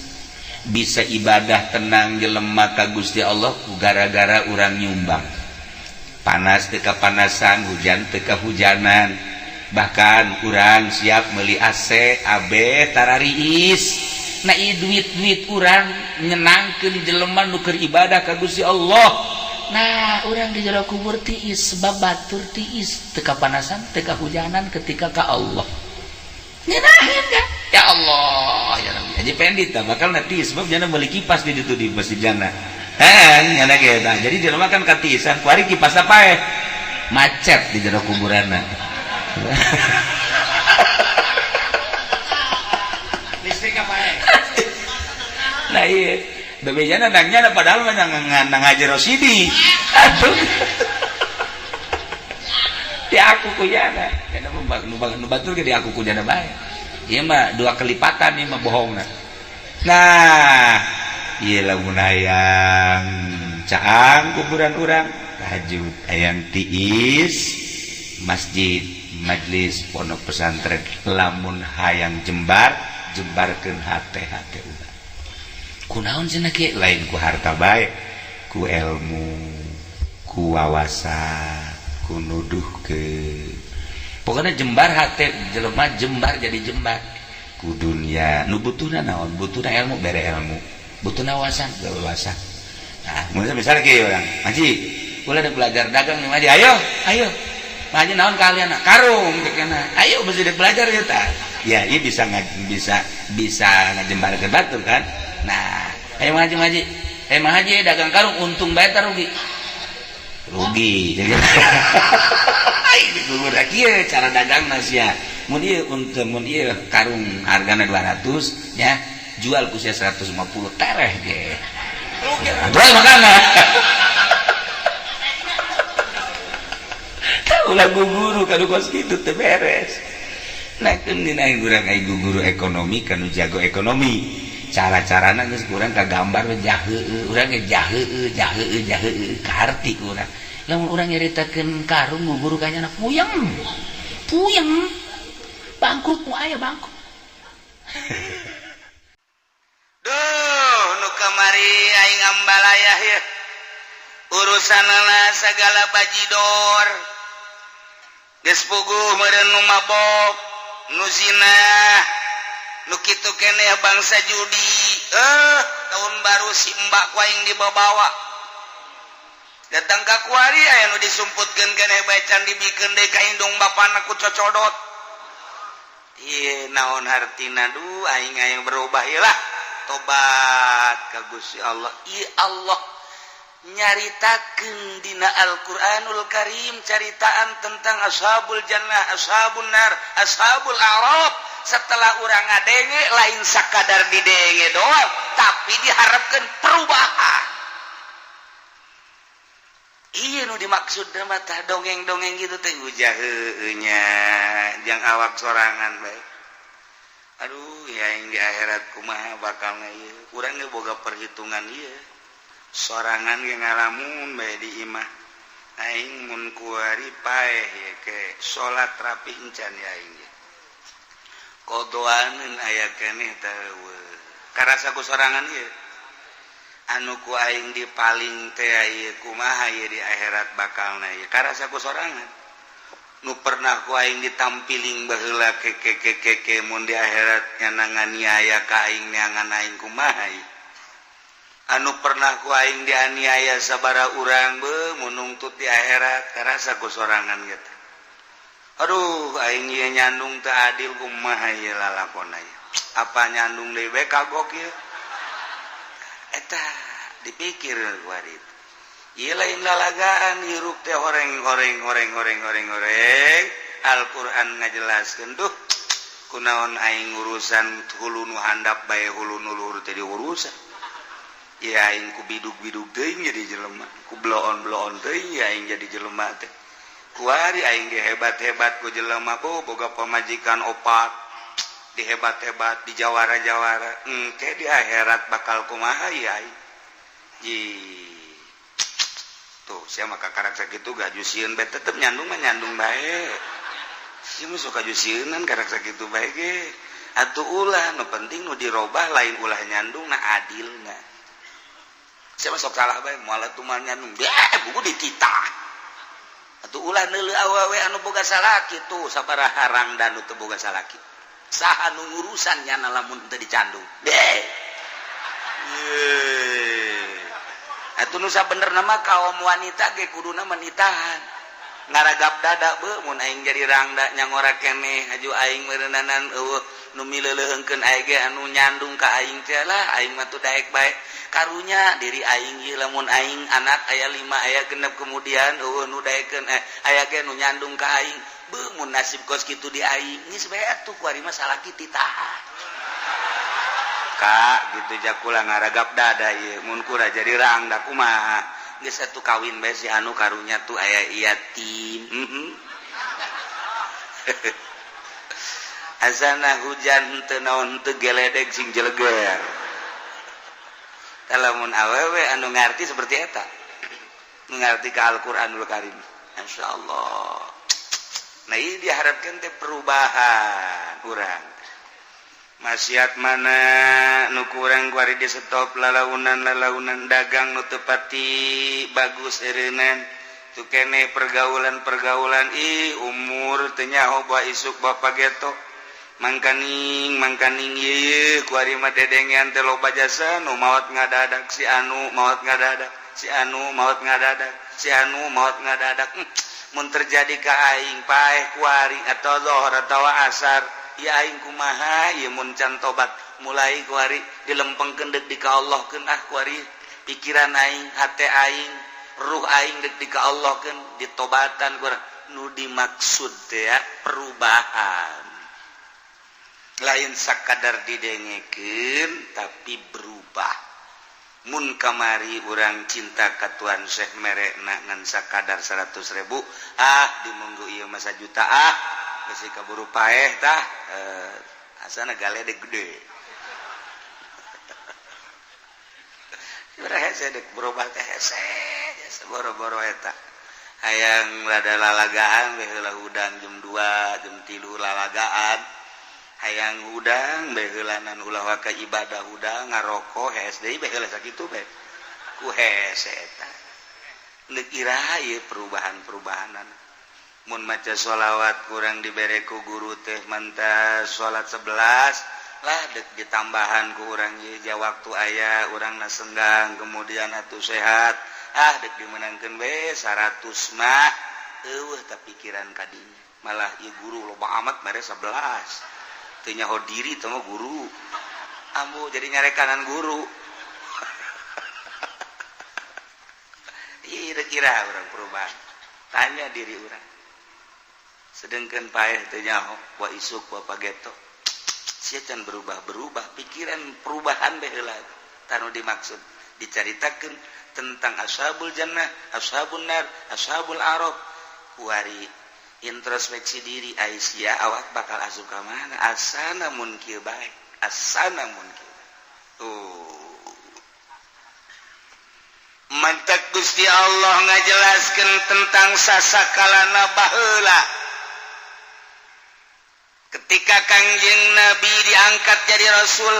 Bisa ibadah tenang jelema ka Gusti Allah ku gara-gara urang nyumbang. Panas teu kapanasan, hujan teu kahujanan, bahkan urang siap meuli AC AB tarariis. Nah, ieu duit-duit urang nyenangkeun jelema nu keur ibadah ka Gusti Allah. Nah, urang di jero kubur tiis sebab batur tiis teu kapanasan, teu kahujanan ketika ka Allah. Nyenahin kan? Ya Allah, ya Rabbi. Haji Pendi tah bakal tiis sebab jana meuli kipas di ditu di masjid jana. Heh, nyana ge tah. Jadi jelema kan katiisan, kuari kipasna paeh. Macet di jero kuburanna. Listrik apa paeh? Nah iya. Bebejana nangnya padahal mah nang Haji Rosidi. Atuh. Di aku kujana. Kana nu batur ge di aku kujana bae. Ieu mah dua kelipatan ieu mah bohongna. Nah, ieu lamun hayang caang kuburan urang tahajud, hayang tiis masjid, majlis, pondok pesantren, lamun hayang jembar, jembarkeun hate-hate urang. Kunaon cenah kieu? Lain ku harta bae, ku ilmu, ku wawasan, ku nuduhkeun. Pokoknya jembar hate jelema, jembar jadi jembar ku dunia. Nu butuhna naon? Butuhna ilmu, bere ilmu. Butuhna wawasan, bere wawasan. Nah, misalnya kieu urang, "Haji, ulah ada belajar dagang nih, Haji." Ayo, ayo. Haji naon kalian? Karung kena. Ayo mesti belajar ya ta. Ya, ieu bisa bisa bisa ngajembarkeun batur kan? Nah, ayo ngaji ngaji. Ayo ngaji dagang karung untung bae ta rugi? Rugi. Jadi ini gugur kieu cara dagang sia. Mun ieu untung, mun ieu karung hargana 200 ya, jual ku sia 150 tereh ge. Rugi. Jual makana. Ulah guguru kanu kos kitu teu beres. Nah, keun dina urang ai guguru ekonomi kanu jago ekonomi. Cara-carana geus kurang kagambar we jaheueuh, urang ge jaheueuh, jaheueuh, jaheueuh kaharti ku urang. Lamun urang nyaritakeun karung guguru ka nyana puyeng. Puyeng. Bangkrut mu aya bangkrut. Duh, nu kamari aing ambalayah ya. Urusanana sagala bajidor. Geus puguh meureun nu mabok, nu zina, nu kitu keneh bangsa judi. Tahun baru si mbak ku aing dibawa. Datang ka kuari aya nu disumputkeun keneh bae can dibikeun deui ka indung bapana ku cocodot. Ieu naon hartina, duh aing aing berubah ieu lah. Tobat ka Gusti Allah. Ieu Allah nyaritakeun dina Al-Qur'anul Karim caritaan tentang ashabul jannah, ashabun nar, ashabul a'raf. Setelah urang ngadenge lain sakadar didenge doang, tapi diharapkan perubahan. Iya nu dimaksud mah tah dongeng-dongeng gitu teh ujah heueuh nya jang awak sorangan bae. Aduh, ya yang di akhirat kumaha bakalna ieu. Urang ge boga perhitungan ieu. Sorangan ge ngalamun bae di imah. Aing mun kuari paeh ye ke salat rapih encan ya aing ge. Kodoaneun aya keneh teh eueuh. Karasa ku sorangan ieu. Anu ku aing di paling teh ieu kumaha ieu di akhirat bakalna ieu. Karasa ku sorangan. Nu pernah ku aing ditampiling baheula ke ke ke ke ke mun di akhirat nyana nganiaya ka aing neangan aing kumaha ieu. Anu pernah ku aing dianiaya sabara urang beuh mun nungtut di akhirat karasa ku sorangan gitu. Aduh aing ieu nyandung teu adil kumaha ieu lalakonna ieu. Apa nyandung deui bae kagok ieu. Eta dipikir ku ari. Ieu lain lalagaan hirup teh horeng horeng horeng horeng horeng horeng. Al-Qur'an ngajelaskeun duh kunaon aing urusan hulu nu handap bae hulu nu luhur teh diurusan. Ya aing ku bidug-bidug teuing jadi jelema, ku bloon-bloon teuing ya aing jadi jelema teh. Kuari aing dihebat-hebat ku jelema boga pamajikan opat, dihebat-hebat, dijawara-jawara. Engke di akhirat bakal kumaha ya aing. Ji. Tuh, sia mah kakarak sakitu gaju sieun bae tetep nyandung mah nyandung bae. Sia mah sok kaju sieunan karak sakitu bae ge. Atuh ulah, nu penting nu dirobah lain ulah nyandung, nah adilna. Siapa sok salah bae, moal atuh mah nyandung eh buku dititah. Atuh ulah neuleuh awewe anu boga salaki tuh, sabaraha rangda nu teu boga salaki. Saha nu ngurusan nyana lamun teu dicandung deh? Atuh nu sabenerna mah kaum wanita ge kuduna menitahan ngaragap dada be, mun aing jadi rangda nyangora keneh, aju aing meureunanan eueuh nu mileuleuheungkeun aing ge anu nyandung ka aing teh lah, aing mah tuh daek bae. Karunya diri aing ieu, lamun aing anak aya 5, aya 6, kemudian eueuh nu daekeun, eh, aya ge nu nyandung ka aing be, mun nasib kos kitu di aing geus bae atuh kuari mah salaki titahan kak gitu. Jakula ngaragap dada ieu mun kura jadi rangda kumaha? Geus atuh kawin bae si anu, karunya tuh aya yatim. Azana hujan teu naon teu geledeg sing jeleger. Lamun awewe anu ngarti seperti eta, ngarti ke Al-Qur'anul Karim, insyaallah. Nah, ini diharapkan teh perubahan urang. Maksiat mana nu kurang kuari di stop, lalaunan lalaunan dagang nu teu pati bagus eureunnan tu kene, pergaulan-pergaulan. Ih, umur teu nyaho bawa isuk bapak geto mangkaning mangkaning ieu kuari mah dedengean teh loba jasa nu maot ngadadak, si anu maot ngadadak, si anu maot ngadadak, si anu maot ngadadak. Mun terjadi ka aing paeh kuari atau zohor atau asar ya aing kumaha ieu mun can tobat mulai kuari dilempengkeun deuk di ka Allah keun. Ah, kuari pikiran aing, hate aing, ruh aing deuk di ka Allah keun, ditobatan kuari. Nu dimaksud teh ya perubahan, lain sakadar didengekeun tapi berubah. Mun kamari urang cinta ka Tuan Syekh merekna ngan sakadar 100.000, ah, di minggu ieu masa juta, ah, geus kaburu paeh tah, eh, asana galedeg gede. Hese dek berubah teh, hese boro-boro eta hayang rada lalagaan bae heula hudang jam 2, jam 3 lalagaan, hayang hudang bae heulanan, ulah waka ibadah hudang ngarokok hees deui bae heula sakitu bae ku hese eta. Neuk iraha ieu perubahan-perubahanan? Mun maca sholawat kurang dibere ku guru teh manta salat 11 lah, dek ditambahan ku urang ieu ja waktu aya urang na senggang, kemudian atuh sehat, ah, dek dimenangkeun we 100 mah eueuh tah pikiran kadinya. Malah ieu guru loba amat mere 11, teu nyaho diri teh mah guru ambu jadi nyarekanan guru. Ih, kira urang perubahan, tanya diri urang. Sedangkan paeh teu nyaho wa isuk wa pageto sia can berubah-berubah pikiran, perubahan bae heula. Tanu dimaksud dicaritakeun tentang ashabul jannah, ashabun nar, ashabul araf kuari introspeksi diri, Aisyah awak bakal asup ka mana asana mun kieu bae, asana mun kieu. Tuh mantak Gusti Allah ngajelaskeun tentang sasakalana baheula ketika Kangjeng Nabi diangkat jadi rasul,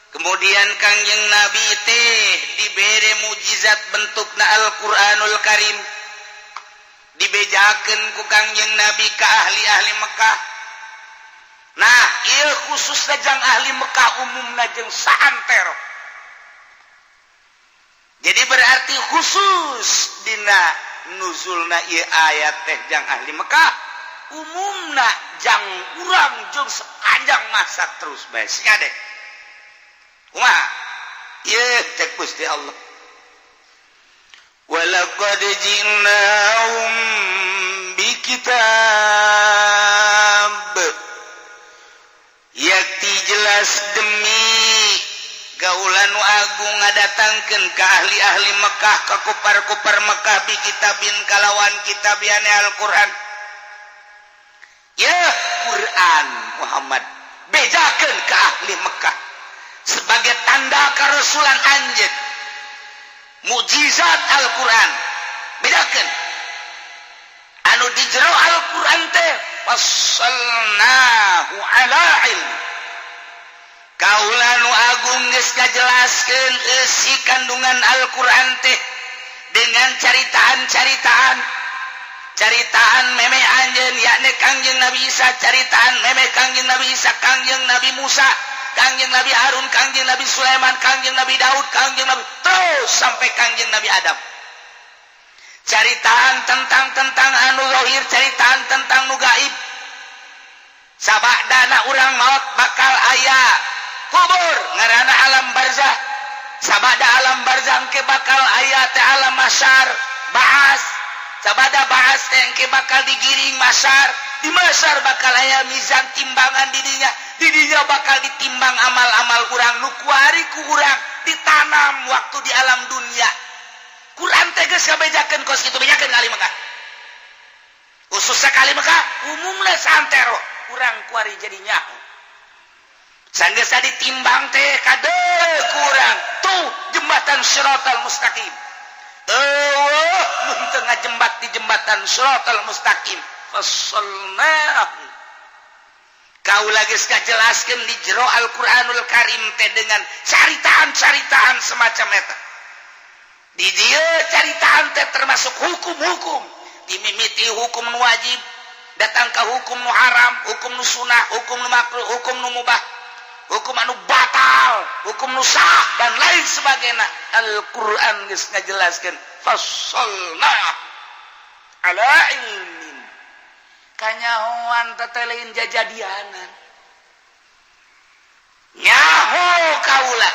kemudian Kangjeng Nabi teh dibere mujizat bentukna Al-Qur'anul Karim, dibejakeun ku Kangjeng Nabi ke ahli-ahli Mekah. Nah, ieu khususna jang ahli Mekah, umumna jeung saantero. Jadi berarti khusus dina nuzulna ieu ayat teh jang ahli Mekah, umumna jang urang jeung sepanjang masa terus bae sia deh. Kumaha ieu cek Gusti Allah? Walaqad ji'nahum bikitab, yakti jelas demi gaulan nu agung ngadatangkeun ka ahli-ahli Mekah, ka kupar-kupar Mekah, bi kitabin kalawan kitab yani Al-Qur'an. Ya Quran Muhammad bejakeun ka ahli Mekah sebagai tanda kerasulan anjeun, mukjizat Al-Qur'an bedakeun anu di jero Al-Qur'an teh. Fassalnahu ala ilm. Kaula nu agung geus ngajelaskeun eusi kandungan Al-Qur'an teh dengan caritaan-caritaan, caritaan meme anjeun, yakni Kangjeng Nabi Isa, caritaan meme Kangjeng Nabi Isa, Kangjeng Nabi Musa, Kangjeng Nabi Harun, Kangjeng Nabi Sulaiman, Kangjeng Nabi Daud, Kangjeng Nabi, terus sampai Kangjeng Nabi Adam. Caritaan tentang tentang anu zahir, caritaan tentang nu gaib. Sabadana urang maut bakal aya kubur, ngaranna alam barzah. Sabada alam barzah ke bakal aya teh alam mahsyar, baas. Sabada baas teh ke bakal digiring mahsyar. Di mahsyar bakal aya mizan, timbangan. Didinya, didinya bakal ditimbang amal-amal urang nu kuari ku urang ditanam waktu di alam dunia. Quran teh geus ngabejakeun kos kitu. Bejakeun ka ahli Mekah, khususnya ka ahli Mekah, umumna santero urang kuari jadi nyaho. Sanggeus ditimbang teh kade kurang tuh jembatan Siratal Mustaqim. Eueuh mun teu ngajembat di jembatan Siratal Mustaqim. Fassalnahu, kaula geus ngajelaskeun di jero Al-Qur'anul Karim teh dengan caritaan-caritaan semacam eta. Di dieu caritaan teh termasuk hukum-hukum, dimimiti hukum nu wajib, datang ke hukum nu haram, hukum nu sunah, hukum nu makruh, hukum nu mubah, hukum anu batal, hukum nu sah, dan lain sebagainya. Al-Quran geus ngajelaskeun. Fassalna ala ilmin, kanyahoan teh lain jajadianan. Nyaho kaula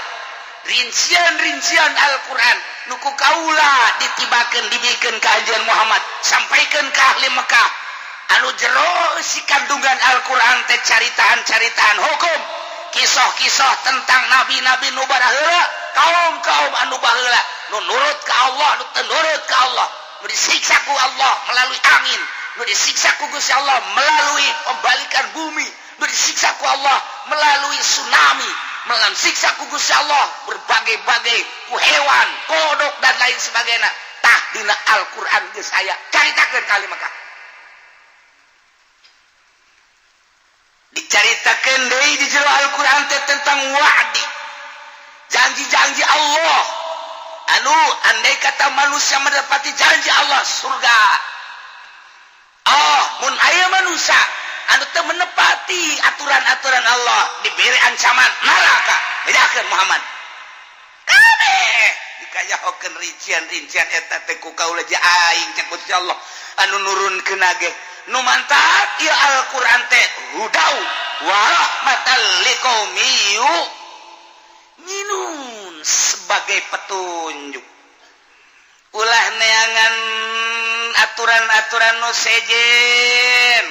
rincian-rincian Al-Quran nu ku kaula ditibakeun, dibikeun ka anjeun Muhammad, sampaikan ke ahli Mekah, anu jero si kandungan Al-Quran teh caritaan-caritaan hukum, kisah-kisah tentang nabi-nabi nu baraheula, kaum-kaum anu baheula, nu nurut ka Allah, nu teu nurut ka Allah, nu disiksa ku Allah melalui angin, nu disiksa ku Gusti Allah melalui pembalikan bumi, nu disiksa ku Allah melalui tsunami, melalui siksa ku Gusti Allah berbagai-bagai ku hewan, kodok, dan lain sebagainya. Tah, dina Al-Qur'an geus aya. Caritakeun ka ahli Mekah. Dicaritakeun deui di jero Al-Qur'an teh tentang wa'di, janji-janji Allah, anu andai kata manusia mendapati janji Allah surga. Oh, mun aya manusia anu teu menepati aturan-aturan Allah, diberi ancaman neraka. Bedakeun Muhammad kabeh dikayahokeun rincian-rincian eta teh ku kaula aing. Cek Gusti Allah anu nurunkeun ge, nu mantap ieu Al-Qur'an teh hudau wa rahmatan liqaumi yu'minun, sebagai petunjuk. Ulah neangan aturan-aturan nu sejen,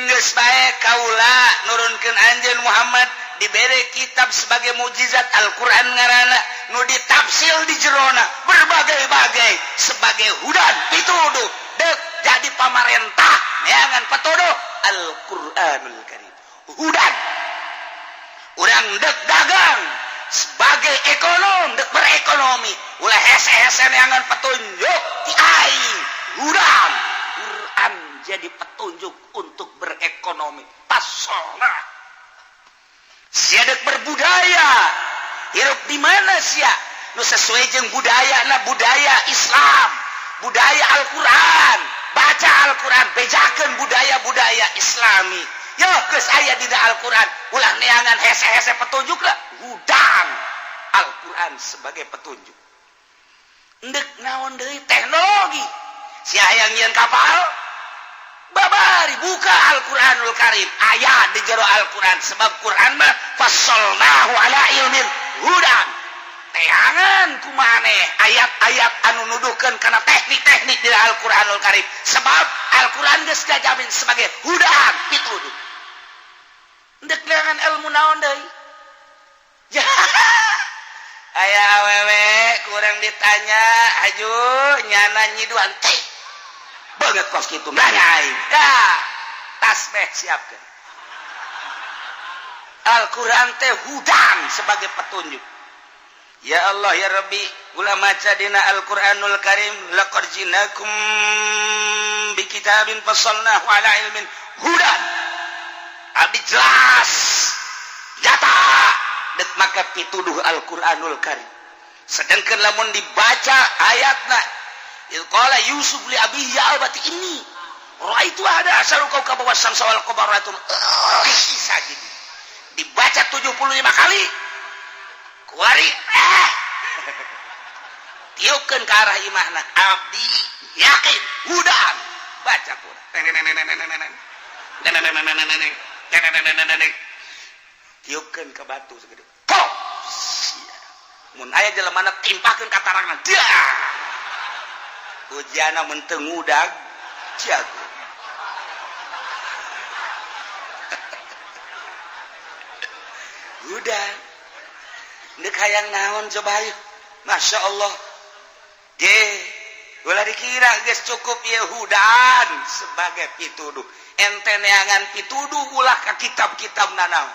geus bae kaula nurunkeun anjeun Muhammad, dibere kitab sebagai mukjizat, Al-Qur'an ngaranna, nu ditafsil di jerona berbagai-bagai sebagai hudan, pituduh. Dek jadi pamarentah neangan patuduh Al-Qur'anul Karim, hudan. Urang dek dagang sebagai ekonom, dek berekonomi, ulah hese-hese neangan petunjuk ti aing, hudan. Quran jadi petunjuk untuk berekonomi. Pasona sia dek berbudaya, hirup di mana sia nu sesuai jeung budaya na, budaya Islam, budaya Al-Quran. Baca Al-Quran, bejakeun budaya-budaya Islami. Yo, geus aya dina Al-Quran. Ulah neangan hese-hese petunjuk lah, hudang Al-Quran sebagai petunjuk. Ndek naon deui? Teknologi, si hayang nyieun kapal, babari buka Al-Quranul Karim, aya di jero Al-Quran, sebab Quran mah fassalnahu ala ilmin hudan. Teangan kumane ayat-ayat anu nuduhkeun kana teknik-teknik di Al-Quranul Karim, sebab Al-Quran geus ngajamin sebagai hudan, pituduh. Ndek neangan ilmu naon deui? Ya, aya awewe kurang ditanya, aju nyana nyiduan teh banget kos kitu, nanya aing. Ya, tasbih siapkeun. Al-Quran teh hudang sebagai petunjuk. Ya Allah, ya Rabbi, ulah maca dina Al-Qur'anul Karim, laqad jinakum bi kitabin fassalnahu ala ilmin hudan. Abdi jelas nyata dek maka pituduh Al-Qur'anul Karim. Sedangkan lamun dibaca ayatna, qala Yusuf li abihi ya abati inni ra'aitu ahada asyara kaukaba wasyamsa wal qamara sajid. Dibaca 75 kali kuari tiupkeun ke arah imahna. Abdi yakin hudan. Baca Quran, tiupkeun ke batu segede pop. Mun aya jelemana timpahkeun ka tarangan dah ujiana mun teu ngudag jago. Udah ndek hayang naon coba ayo. Masya Allah. Ge ulah dikira geus cukup Yehudan sebagai pituduh. Ente neangan pituduh ulah ka kitab-kitab nanaon.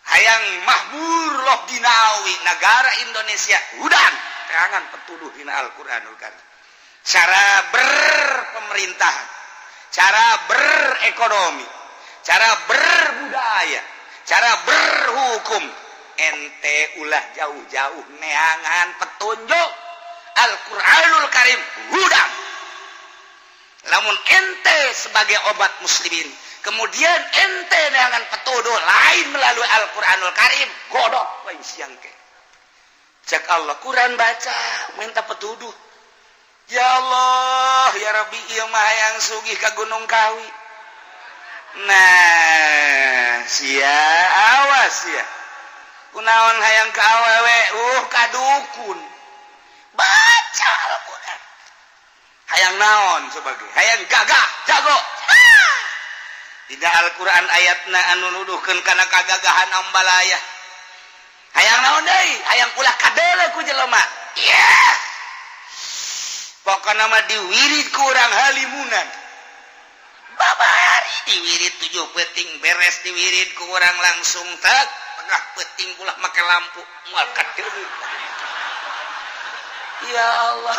Hayang mahmur loh dinawi negara Indonesia hudan teangan petuduh dina Al-Qur'anul Karim. Cara berpemerintahan, cara berekonomi, cara berbudaya, cara berhukum, ente ulah jauh-jauh neangan petunjuk Al-Qur'anul Karim hudan. Lamun ente sebagai obat muslimin, kemudian ente neangan petuduh lain melalui Al-Qur'anul Karim, godok lain siang ke. Cek Allah, Quran baca, minta petuduh. Ya Allah, ya Rabbi, ieu mah hayang sugih ka Gunung Kawi. Nah, sia awas sia. Kunaon hayang ka awewe, ka dukun. Baca Al-Qur'an. Hayang naon sebagai hayang gagah, jago. Tidak Al-Qur'an ayatna anu nuduhkeun kana kagagahan ambalaya. Hayang naon deui? Hayang ulah kadele ku jelema. Yeah. Pokona mah diwirid ku urang halimunan. Babari diwirid 7 peuting beres diwirid ku urang langsung tak tengah peuting ulah make lampu moal kadele. Ya Allah.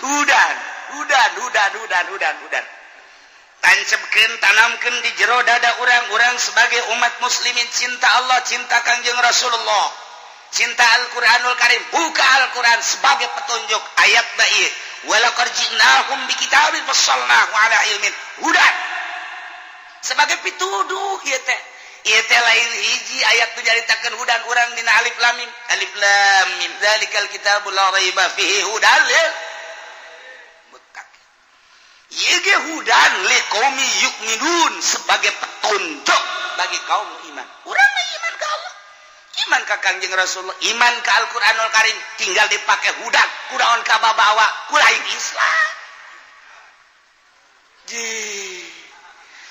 Hudan, hudan, hudan, hudan, hudan, hudan. Tancapkeun, tanamkeun di jero dada urang-urang sebagai umat muslimin cinta Allah, cinta Kangjeng Rasulullah, cinta Al-Qur'anul Karim. Buka Al-Qur'an sebagai petunjuk ayat baik. Walaqad ji'nahum bikitabin fassalnahu ala ilmin hudan. Sebagai pituduh ieu teh. Ieu teh lain hiji ayat nu nyaritakeun hudan urang dina alif lam mim. Alif lam mim dzalikal kitabul la raiba fihi hudan lil muttaqin. Ieu ge hudan liqaumi yu'minun sebagai petunjuk bagi kaum iman. Urang mah iman ka Allah, iman ka Kangjeng Rasulullah, iman ka Al-Qur'anul Karim, tinggal dipake hudan, kunaon ka babawa ku lain Islam. Ji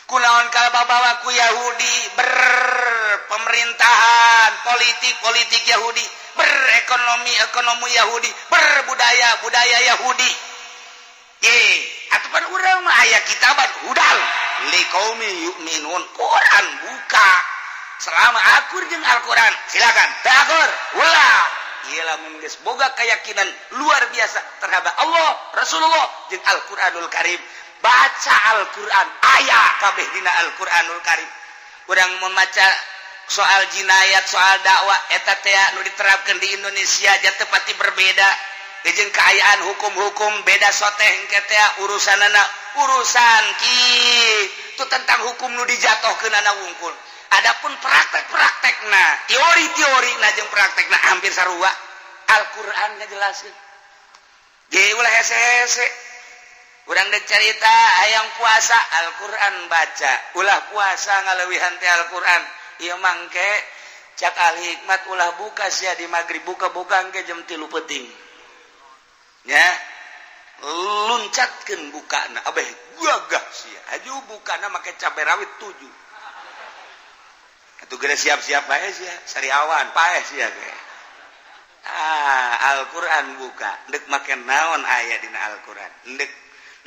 kunaon ka babawa ku Yahudi berpemerintahan politik-politik Yahudi, berekonomi-ekonomi Yahudi, berbudaya-budaya Yahudi. Ye, atuh urang mah aya kitaban hudal liqaumi yu'minun. Quran buka selama akur jeung Al-Quran silakan, teu akur ulah. Ieu lamun geus boga keyakinan luar biasa terhadap Allah, Rasulullah jeung Al-Qur'anul Karim. Baca Al-Qur'an, aya kabeh dina Al-Qur'anul Karim. Urang membaca soal jinayat, soal dakwah eta teh nu diterapkeun di Indonesia jatuh pati berbeda jeung keayaan hukum-hukum beda soteh engke teh urusanana urusan kitu tentang hukum nu dijatuhkeunana wungkul. Adapun praktek-praktekna, teori-teori na jeung praktekna hampir sarua. Al-Qur'an ngajelaskeun. Ge ulah hese-hese. Urang dek carita hayang puasa, Al-Qur'an baca. Ulah puasa ngaleuwihan teh Al-Qur'an. Ieu mangke cak al hikmat ulah buka sia di magrib, buka-buka engke jam 3 peuting. Ya. Luncatkeun bukana abeh gagah sia. Aju bukana make cabe rawit 7. Atuh geus siap-siap bae sia, sariawan paeh sia ge. Ah, Al-Qur'an buka, ndek make naon aya dina Al-Qur'an. Ndek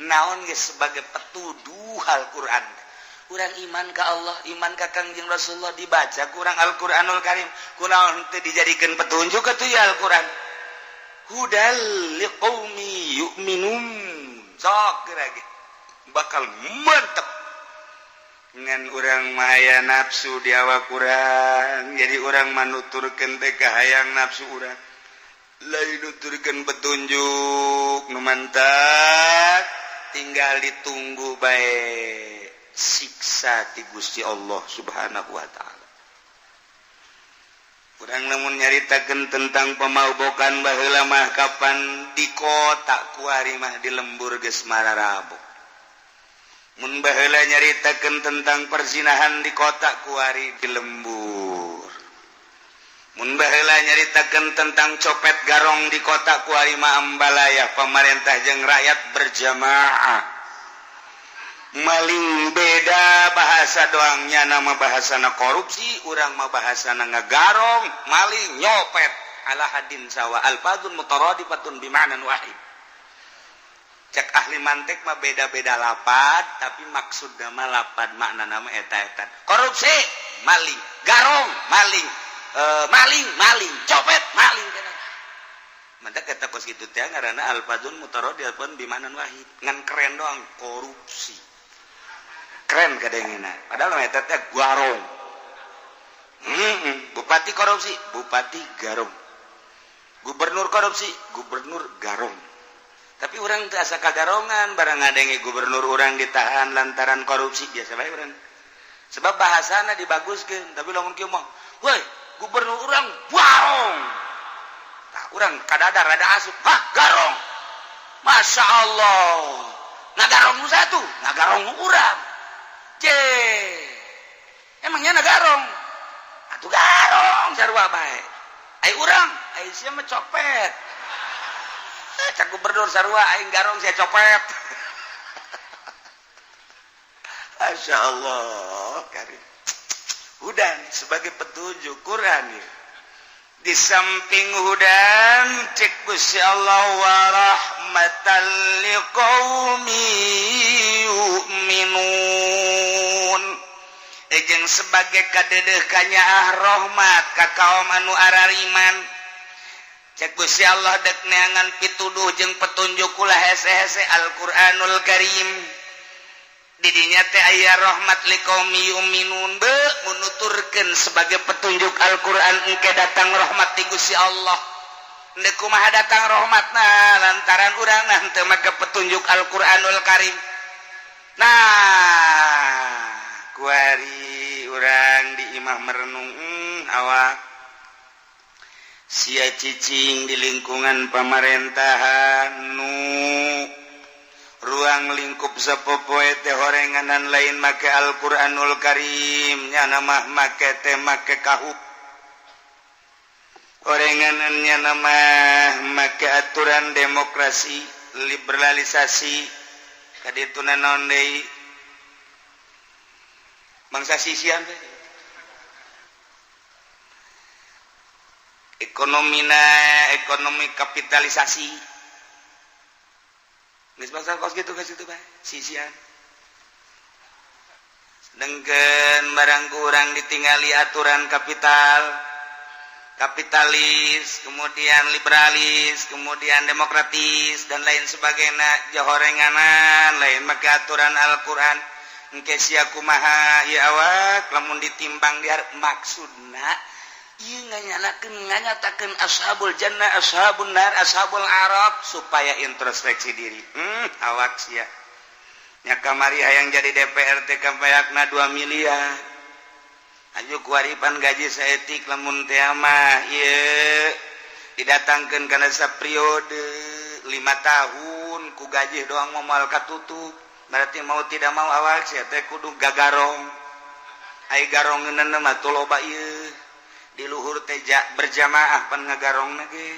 naon ge sebagai petuduh Al-Qur'an. Urang iman ka Allah, iman ka Kangjeng Rasulullah dibaca kurang Al-Qur'anul Karim. Kunaon teu dijadikeun petunjuk atuh ya Al-Qur'an. Hudal liqaumi yu'minun. Sok geura ge bakal mantep. Ngan urang mah nafsu di awak urang, jadi urang manuturkeun teh kahayang nafsu urang. Lain nuturkeun petunjuk nu mantap, tinggal ditunggu bae siksa ti Gusti Allah Subhanahu wa taala. Urang lamun nyaritakeun tentang pemabokan baheula mah kapan di kota kuari mah di lembur geus mararabok. Mun baheula nyaritakeun tentang perzinahan di kota kuari di lembur. Mun baheula nyaritakeun tentang copet garong di kota kuari mah ambalaya pamarentah jeung rakyat berjamaah. Maling beda bahasa doangnya nama bahasana korupsi, urang mah bahasana ngagarong, maling nyopet ala hadin sawa alfadun mutaradifatun bima'nan wahid. Cek ahli mantik mah beda-beda lapad tapi maksud nama lapad makna nama eta-eta. Korupsi, maling, garong, maling, maling, maling, copet, maling. Mantap kata kos kitu teh ngaranna alfadun mutaradifatun bima'nan wahid. Ngan keren doang korupsi. Keren kadengena. Padahal mah eta teh garong. Bupati korupsi, bupati garong. Gubernur korupsi, gubernur garong. Tapi orang teu asa kagarongan barang ngadenge gubernur urang ditahan lantaran korupsi biasa bae urang. Sebab bahasana dibaguskeun, tapi lamun kieu mah, "Woi, gubernur urang garong." Tah urang kadadar rada asup, "Hah, garong." Masya Allah. Ngagarong nu satu, ngagarong nu urang. Ce. Emangnya ngagarong? Atuh garong sarua bae. Ai urang, ai sia mah copet. Cak gubernur sarua aing garong sia copet. Masya Allah karim. Hudan sebagai petunjuk Quran ya. Di samping hudan cek Gusti Allah wa rahmatan liqaumi yu'minun. Ejeng sebagai kadedeh kanyaah rahmat ka kaum anu arariman. Cek Gusti Allah dek neangan pituduh jeung petunjuk kula hese-hese Al-Qur'anul Karim. Didinya teh aya rahmat liqaumi yu'minun be menuturkeun sebagai petunjuk Al-Qur'an engke datang rahmat ti Gusti Allah. Ndek kumaha datang rahmatna lantaran urang nah teu make petunjuk Al-Qur'anul Karim. Nah, kuari urang di imah merenung awak sia cicing di lingkungan pamarentahan nu ruang lingkup sapopoe teh horenganan lain make Al-Qur'anul Karim nyana mah make teh make kahup horenganan nyana mah make aturan demokrasi liberalisasi kadituna naon deui bangsa sisian teh ekonomina ekonomi kapitalisasi geus bangsa kos kitu geus kitu bae sisian. Sedengkeun barang kurang ditingali aturan kapital, kapitalis, kemudian liberalis, kemudian demokratis dan lain sebagainya jahorenganan lain make aturan Al-Qur'an. Engke sia kumaha ieu awak lamun ditimbang di maksudna ieu nganyalakeun nganyatakeun ashabul jannah, ashabun nar, ashabul arab supaya introspeksi diri. Awak sia. Nya kamari hayang jadi DPR teh kabayakna 2 miliar. Aju kuaripan gaji saetik lamun teh mah ieu didatangkeun kana sapriode 5 tahun ku gaji doang moal katutup. Berarti mau tidak mau awak sia teh kudu gagarong. Ai garongeunna mah teu loba ieu. Di luhur teh berjamaah pan ngagarongna ge.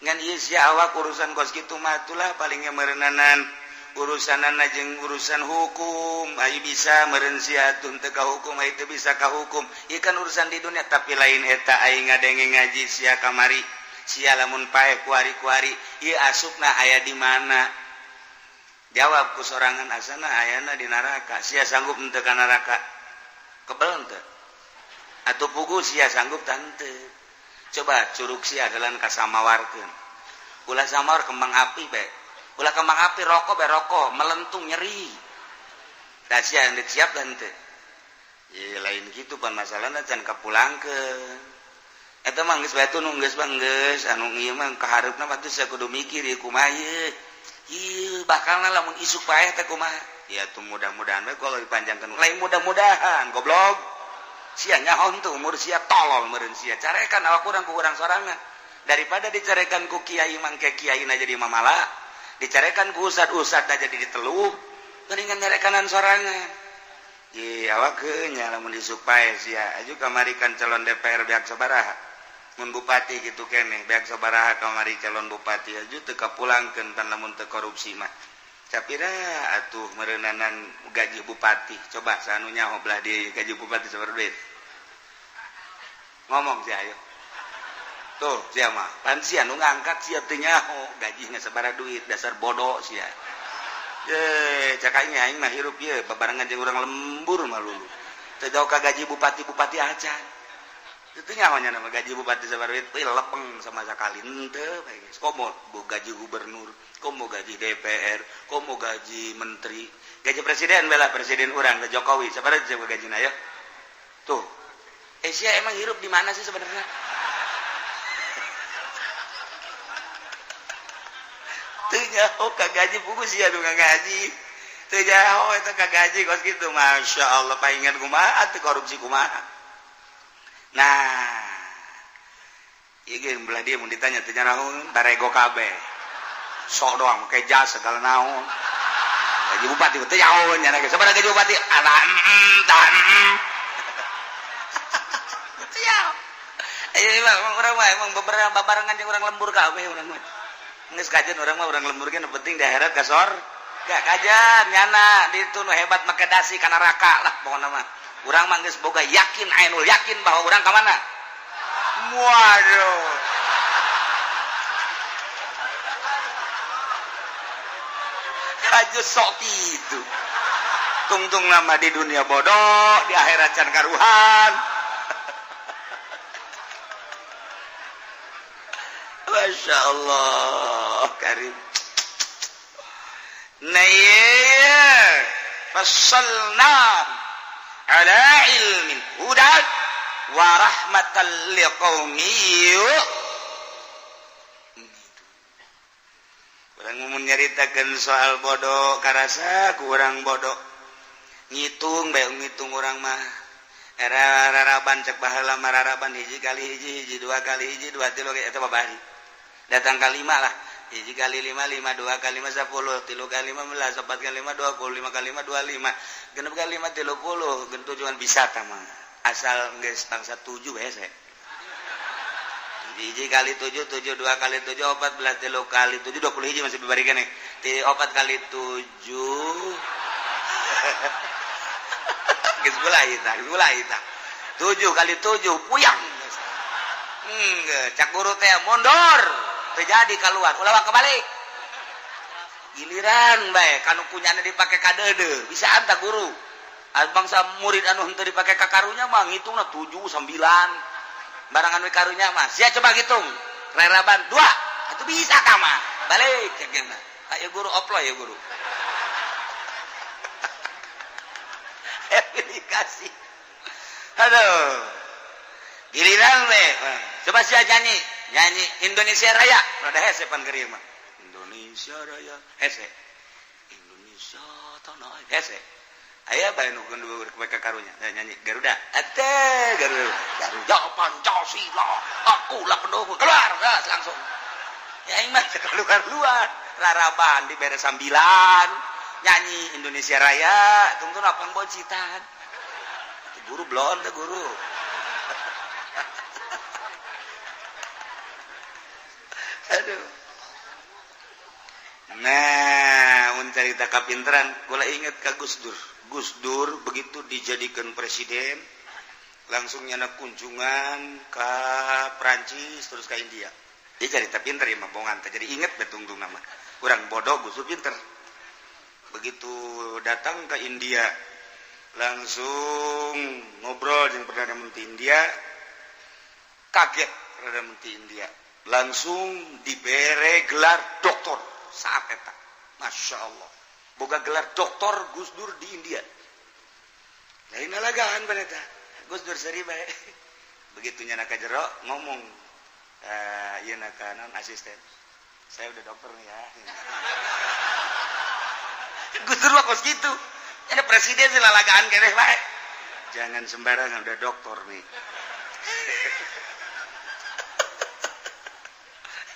Ngan ieu sia awak urusan kos kitu mah atulah palingnya meureunnanan urusanana jeung urusan hukum. Ai bisa meureun sia atuh teu ka hukum, ai teu bisa ka hukum. Ieu kan urusan di dunia tapi lain eta aing ngadenge ngaji sia kamari. Sia lamun paeh kuari-kuari ieu asupna aya di mana? Jawab ku sorangan asana ayana di neraka. Sia sanggup henteu ka neraka? Kebel henteu? Atuh pugu sia sanggup tante. Coba curug sia jalan kasamawarkeun. Ulah samaur kembang api bae. Ulah kembang api rokok bae rokok melentung nyeri. Da sia siap dan teu. Ye lain kitu pan masalahna can kapulangkeun. Eta mah geus bae nu geus mah geus anu ieu mah kahareupna mah teu sia kudu mikir ieu kumaha ieu. Ieu bakalna lamun isuk paeh teh kumaha. Ya tuh mudah-mudahan we kalau dipanjangkeun. Lain mudah-mudahan goblok. Sia nyaho henteu umur sia tolol meureun sia. Carekan awak urang ku urang sorangan. Daripada dicarekan ku kiai mangke kiai na jadi mamala, dicarekan ku ustad-ustad na jadi diteluh, mendingan nyarekanan sorangan. Ye awak nya lamun isuk paeh sia aju kamari kan calon DPR beak sabaraha. Mun bupati kitu keneh beak sabaraha kamari calon bupati aju teu kapulangkeun tan lamun teu korupsi mah. Capira atuh meureunanan gaji bupati. Coba sanu nyaho belah di gaji bupati sabaraha duit. Ngomong sia ayo. Tuh sia mah pan sia nu ngangkat sia teu nyaho gajina sabaraha duit dasar bodoh sia. Ye cak aing aing mah hirup ieu babarengan jeung urang lembur mah lulu. Teu jauh ka gaji bupati-bupati acan. Teu nyaho nya nama gaji bupati sabaraha duit euy lepeng sama sakali henteu bae geus. Komo gaji gubernur, komo gaji DPR, komo gaji menteri, gaji presiden bela presiden urang teh Jokowi sabaraha coba gajina ya. Tuh. Sia emang hirup di mana sih sebenarnya? Teu nyaho ka gaji pugu sia nu ngagaji. Teu nyaho eta ka gaji kos kitu Masya Allah paingan kumaha teu korupsi kumaha. Nah, ieu ge belah dia mun ditanya teu nyarahoeun barego kabeh. Sok doang make jas segala naon. Gaji bupati teu nyaho nya ge sabaraha gaji bupati? Alah tah. Teu nyaho. Ieu mah urang mah emang beberapa babarengan jeung urang lembur kabeh urang mah. Geus kajen urang mah urang lembur ge nu penting di akhirat ka sorga kajen nyana ditu nu hebat make dasi ka neraka lah pokona mah. Urang mah geus boga yakin ainul yakin bahwa urang ka mana? Waduh. Aja sok kitu. Tungtung nama di dunia bodoh, di akhirat can karuhan. Masya Allah karim. Nah iya fasalna ala ilmin hudan wa rahmatan liqaumi Urang mun nyaritakeun soal bodoh karasa ku urang bodoh. Ngitung bae ngitung urang mah. Era raraban cek baheula mah raraban hiji kali hiji hiji dua kali hiji dua tilu eta babari. Datang ka lima lah. Hiji kali lima lima dua kali lima 10 tilu kali lima belas empat kali lima 20 lima kali lima 25 genep kali lima 30 genep tujuan bisa tah mah. Asal geus bangsa 7 hese. Hiji kali 7 7 dua kali 7 14 tilu kali 7 20 hiji masih bibari keneh. 4 kali 7 geus mulai tah, geus mulai tah. 7 kali 7 puyang. Cak guru teh mundur. Teu jadi kaluar, ulah kebalik. Giliran bae kanu kunyana dipake ka deudeuh, bisa anta guru. Bangsa murid anu henteu dipake ka karunya mah ngitungna 7 9. Barangan we karunya mah sia coba ngitung. Reraban 2. Atuh bisa ka mah. Balik cek mah. Ayo guru oplo ya guru. Aplikasi. Aduh. Giliran we. Coba sia nyanyi. Nyanyi Indonesia Raya. Rada hese pan keur ieu mah. Indonesia Raya hese. Indonesia tanah air hese. Aya bae nu kudu ka karunya nyanyi Garuda. Ate Garuda. Garuda Pancasila. Akulah pendukung. Keluar gas langsung. Ya aing mah keluar-keluar. Raraban dibere sambilan. Nyanyi Indonesia Raya, tungtun apang bocitan. Guru blon teh guru. Aduh. Nah, mun carita kapinteran, kula inget ka Gus Dur. Gus Dur begitu dijadikan presiden, langsung nyana kunjungan ke Prancis terus ke India. Dia carita pinter ya mah bongan teh jadi inget betungtung nama. Urang bodoh Gus Dur pinter. Begitu datang ke India, langsung ngobrol dengan Perdana Menteri India. Kaget Perdana Menteri India. Langsung dibere gelar doktor saat eta. Masya Allah. Boga gelar doktor Gus Dur di India. Lain lalagaan paneta. Gus Dur seri bae. Begitu nyana ka jero ngomong ieu na ka naon asisten. Saya udah dokter nih ya. Gus Dur mah kos kitu. Ada presiden sih lalagaan keneh bae. Jangan sembarangan udah dokter nih.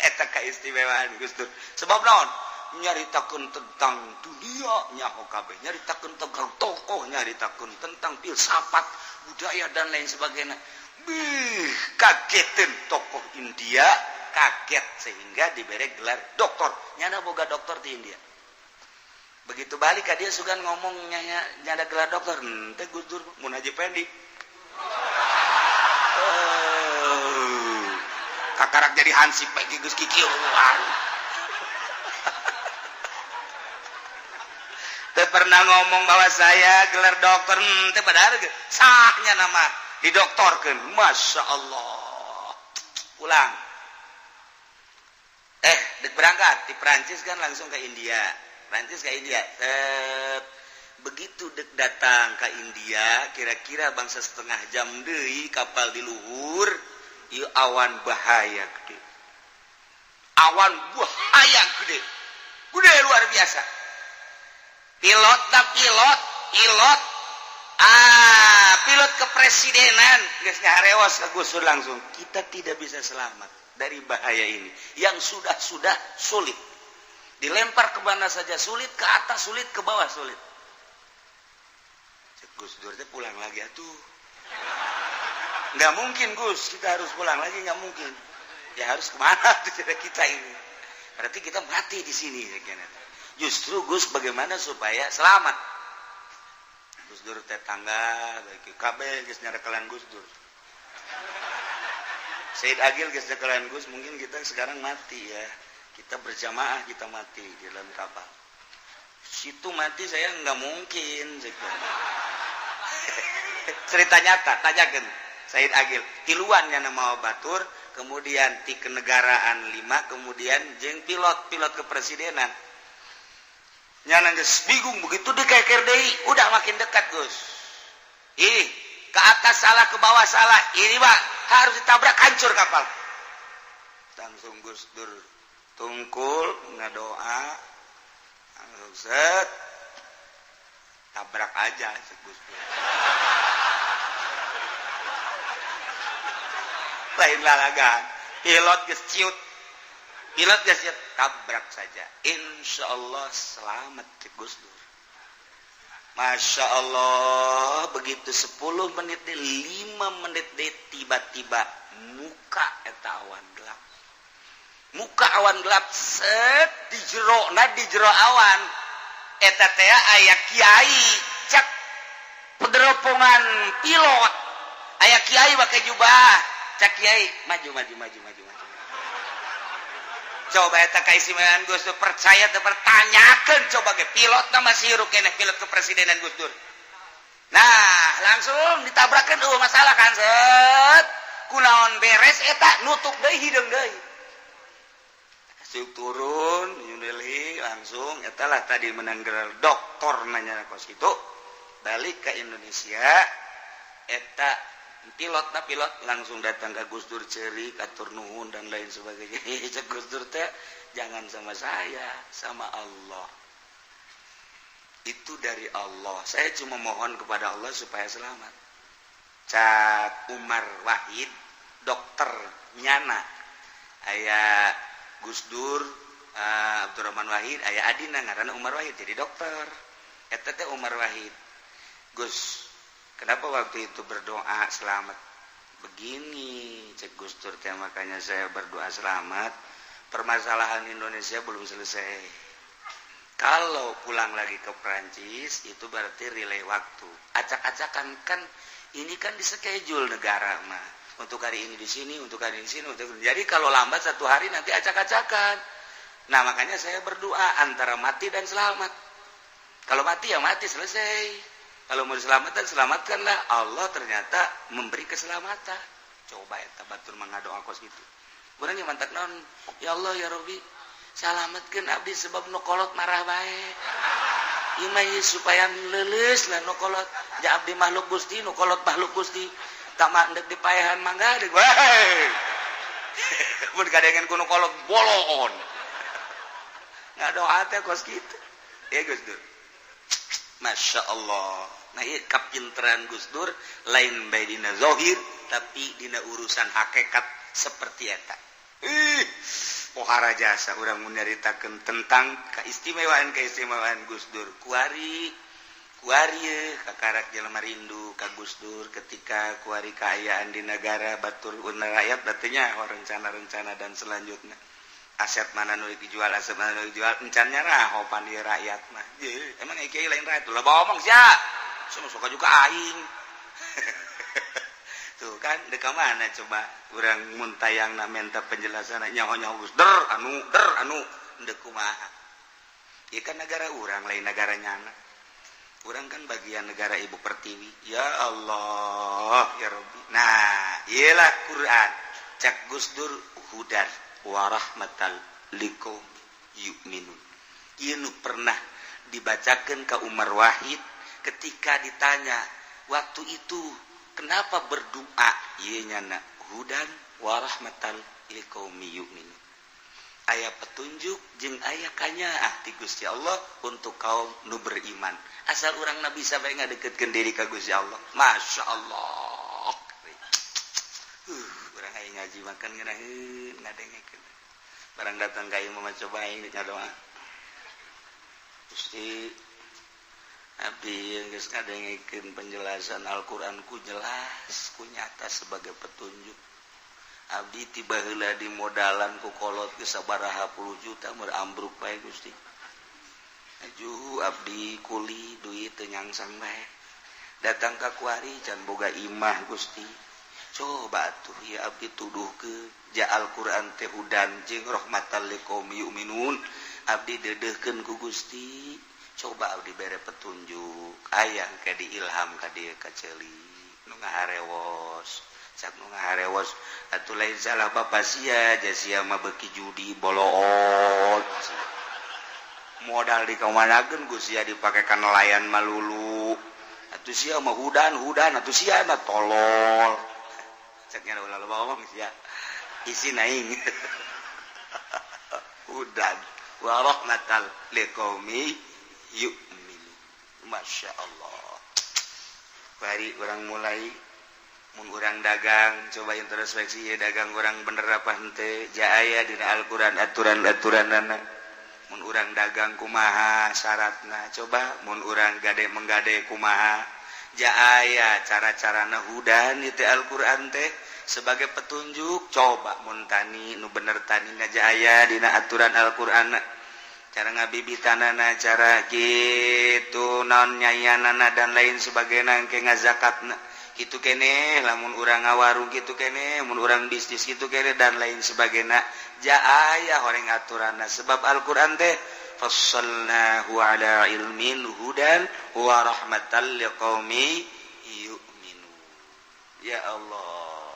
Eta kaistimewaan Gus Dur. Sebab naon? Nyaritakeun tentang dunia nyaho kabeh, nyaritakeun tentang tokoh, nyaritakeun tentang filsafat, budaya dan lain sebagainya. Bih, kagetin tokoh India, kaget sehingga diberi gelar doktor. Nyana boga doktor di India. Begitu balik ka dia sugan ngomong nyana gelar doktor, henteu Gus Dur mun Haji Pendi. Kakarak jadi hansip bae geus kikieu. Teu pernah ngomong bahwa saya gelar dokter, teu padahal sahnya nama didoktorkeun. Masya Allah. Pulang. Dek berangkat di Perancis kan langsung ke India. Perancis ke India. Begitu dek datang ke India, kira-kira bangsa setengah jam deui kapal di luhur, ieu awan bahaya gede. Awan bahaya gede. Gede luar biasa. Pilot tak pilot, pilot. Ah, pilot kepresidenan geus ngarewas ka Gus Dur langsung. Kita tidak bisa selamat dari bahaya ini. Yang sudah-sudah sulit. Dilempar ke mana saja sulit, ke atas sulit, ke bawah sulit. Cek Gus Dur teh pulang lagi atuh. Nggak mungkin Gus, kita harus pulang lagi, nggak mungkin. Ya harus kemana tuh kita ini? Berarti kita mati di sini. Justru Gus bagaimana supaya selamat? Gus Dur tetangga, baik kabeh geus nyarekelan Gus Dur. Said Agil geus nyarekelan Gus, mungkin kita sekarang mati ya. Kita berjamaah kita mati di dalam kapal. Situ mati saya nggak mungkin. Cerita nyata, tanyakan Said Agil. Tiluan yang nama batur, kemudian ti kenegaraan 5, kemudian jeung pilot kepresidenan. Nyana geus bingung begitu dikeker deui, udah makin dekat Gus. Ih, ke atas salah, ke bawah salah. Ini Pak, harus ditabrak hancur kapal. Langsung Gus Dur tungkul ngadoa, langsung set tabrak aja Gus Dur. Lain lalagan, pilot geus ciut. Pilot geus ciut, tabrak saja. Insya Allah selamat Gus Dur. Masya Allah, begitu 10 menit deh, 5 menit deh, tiba-tiba muka eta awan gelap. Muka awan gelap set di jero, nah di jero awan. Eta teh aya kiai cak pederopongan pilot. Aya kiai pakai jubah, cak kiai maju maju maju maju maju. Coba eta kaistimewaan Gus Dur, percaya teu pertanyakeun coba ge pilot na masih hirup keneh pilot kepresidenan Gus Dur. Nah, langsung ditabrakeun eueuh masalah kan set. Kunaon beres eta nutup deui hideung deui. Asup turun New Delhi langsung eta lah tadi menang gelar doktor nanya kos kitu. Balik ke Indonesia eta pilot na pilot langsung datang ke Gus Dur ceri katur nuhun dan lain sebagainya. Cek Gus Dur teh jangan sama saya, sama Allah. Itu dari Allah. Saya cuma mohon kepada Allah supaya selamat. Cak Umar Wahid, dokter nyana. Aya Gus Dur, Abdurrahman Wahid, aya adina ngaranna Umar Wahid jadi dokter. Eta teh Umar Wahid. Gus, kenapa waktu itu berdoa selamat? Begini, cek Gus Dur teh, makanya saya berdoa selamat. Permasalahan Indonesia belum selesai. Kalau pulang lagi ke Perancis itu berarti relay waktu. Acak-acakan kan ini kan di schedule negara mah. Untuk hari ini di sini, untuk hari ini di sini, untuk jadi kalau lambat satu hari nanti acak-acakan. Nah, makanya saya berdoa antara mati dan selamat. Kalau mati ya mati selesai. Kalau mau diselamatkan, selamatkanlah. Allah ternyata memberi keselamatan. Coba eta batur mangadoa kos gitu. Urang yang mantak naon? Ya Allah, ya Robbi, salametkeun abdi sebab nu kolot marah bae. Ieu mah supaya leuleus lah nu kolot. Ja abdi makhluk Gusti, nu kolot makhluk Gusti. Tama endek dipaehan mangga deuk wae. Mun kadengen ku nu kolot bolon. Ngadoa teh kos kitu. Ya Gus Dur. Masya Allah. Nah, ieu kapinteran Gus Dur lain bae dina zahir tapi dina urusan hakikat seperti eta. Ih, pohara jasa urang nyaritakeun tentang keistimewaan-keistimewaan Gus Dur. Kuari kuari kakarak jelema rindu ka Gus Dur ketika kuari kaayaan di negara batur rakyat batunya rencana-rencana dan selanjutnya. Aset mana nu dijual, aset mana nu dijual, encan nyarah pan ieu rakyat mah. Emang kiai lain rakyat lah ngomong sia. Semua suka juga aing. Tuh kan dek mana coba urang mun tayang na minta penjelasan nyaho-nyaho Gus Der anu der anu ndek kumaha. Ieu kan negara urang lain negara nyana. Urang kan bagian negara Ibu Pertiwi. Ya Allah, ya Rabbi. Nah, iyalah Quran. Cak Gus Dur hudan warahmatal liqaum yu'minun. Ieu nu pernah dibacakan ke Umar Wahid ketika ditanya waktu itu kenapa berdoa, ieu nyana hudan warahmatal liqaumi yu'minun. Aya petunjuk jeung aya kanyaah ti Gusti Allah untuk kaum nu beriman. Asal urang nabi sampai ngadeketkeun diri ka Gusti Allah. Masya Allah. Urang aya ngaji makan ngeunaheun ngadengekeun. Barang datang ka ieu mah coba aing ngadoa. Gusti, abdi geus ngadengekeun penjelasan Al-Qur'an ku jelas, ku nyata sebagai petunjuk. Abdi tiba heula di modalan ku kolot ke sabaraha puluh juta meur ambruk bae Gusti. Ajuh abdi kuli duit teu nyangsang bae. Datang ka kuari can boga imah Gusti. Coba tuh ya abdi tuduh ke ja Al-Qur'an teh hudan jeung rahmatan liqaumi yu'minun. Abdi dedehkeun ku Gusti. Coba abdi bere petunjuk. Aya ke diilham ka dieu ka ceuli nu ngaharewos. Cak nu ngaharewos atuh lain salah bapa sia, ja sia mah beuki judi boloot. Modal dikamanakeun ku sia dipake ka nelayan malulu. Atuh sia mah hudan-hudan atuh sia mah tolol. Cek nya ulah loba ngomong sia. Isi naing. Hudan wa rahmatal liqaumi yu'minu. Masya Allah. Bari urang mulai mun urang dagang coba introspeksi ya dagang urang bener apa henteu ja aya dina Al-Qur'an aturan-aturanana. Mun urang dagang kumaha syaratna coba mun urang gade menggade kumaha ja aya cara-carana hudan itu Al-Qur'an teh sebagai petunjuk. Coba mun tani nu bener tani ja aya dina aturan Al-Qur'an cara ngabibitanana, cara kitu naon nyayanana dan lain sebagainya ke ngazakatna kitu kene lamun urang ngawarung kitu kene mun urang bisnis kitu kene dan lain sebagainya ja aya horeng aturanna sebab Al-Qur'an teh fassalnahu ala ilmin hudan wa rahmatan liqaumi yu'minun. Ya Allah,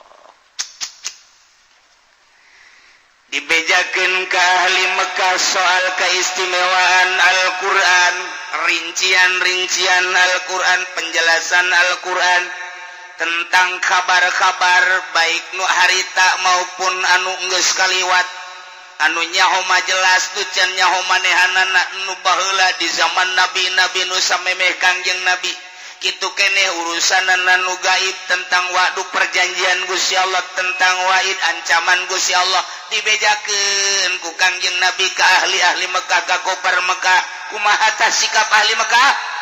dibejakeun ka ahli Mekah soal keistimewaan Al-Qur'an, rincian-rincian Al-Qur'an, penjelasan Al-Qur'an tentang kabar-kabar baik nu harita maupun anu geus kaliwat, anu nyaho mah jelas nu can nyaho manehanana nu baheula di zaman nabi-nabi nu samemeh Kangjeng Nabi. Kitu keneh urusanana nu gaib tentang wa'du perjanjian Gusti Allah, tentang wa'id ancaman Gusti Allah dibejakeun ku Kangjeng Nabi ka ahli-ahli Mekah, ka kufar Mekah. Kumaha tah sikap ahli Mekah?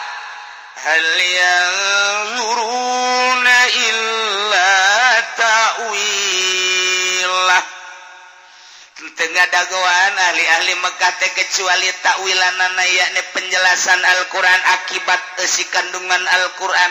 Hal yanzuruna illa ta'wilah. Tengah dagoan ahli-ahli Mekah teh kecuali takwilanana, yakni penjelasan Al-Qur'an akibat isi kandungan Al-Qur'an.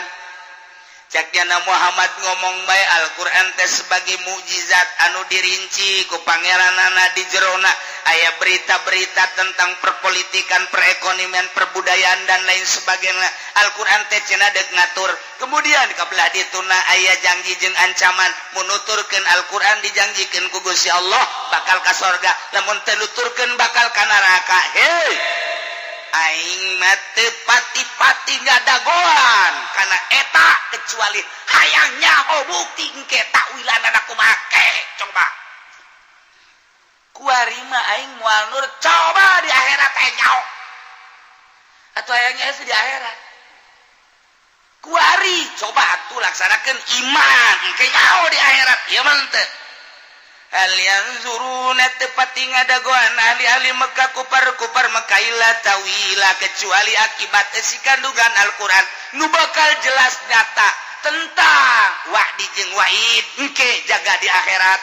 Cekna Muhammad ngomong bae Al-Quran teh sebagai mukjizat anu dirinci ku pangeranana, di jerona aya berita-berita tentang perpolitikan, perekonomian, perbudayaan, dan lain sebagainya. Al-Quran teh cenah dek ngatur. Kemudian kabelah dituna aya janji jeung ancaman, mun nuturkeun Al-Quran dijanjikeun ku Gusti Allah bakal ka sorga, lamun teu nuturkeun bakal ka neraka. Hei, aing mah teu pati-pati ngadagoan karena eta, kecuali hayang nyaho bukti engke takwilanana kumaha. Coba kuari mah aing moal nurut. Coba di akhirat aing nyaho atau hayangnya di akhirat. Kuari coba atuh laksanakeun iman, engke nyaho di akhirat. Ieu mah teu. Hal yanzuruna, tepati ngadagoan ahli-ahli Mekah, kupar-kupar Mekah, illa tawila, kecuali akibat si kandungan Al-Quran nu bakal jelas nyata tentang wa'di jeung wa'id engke jaga di akhirat.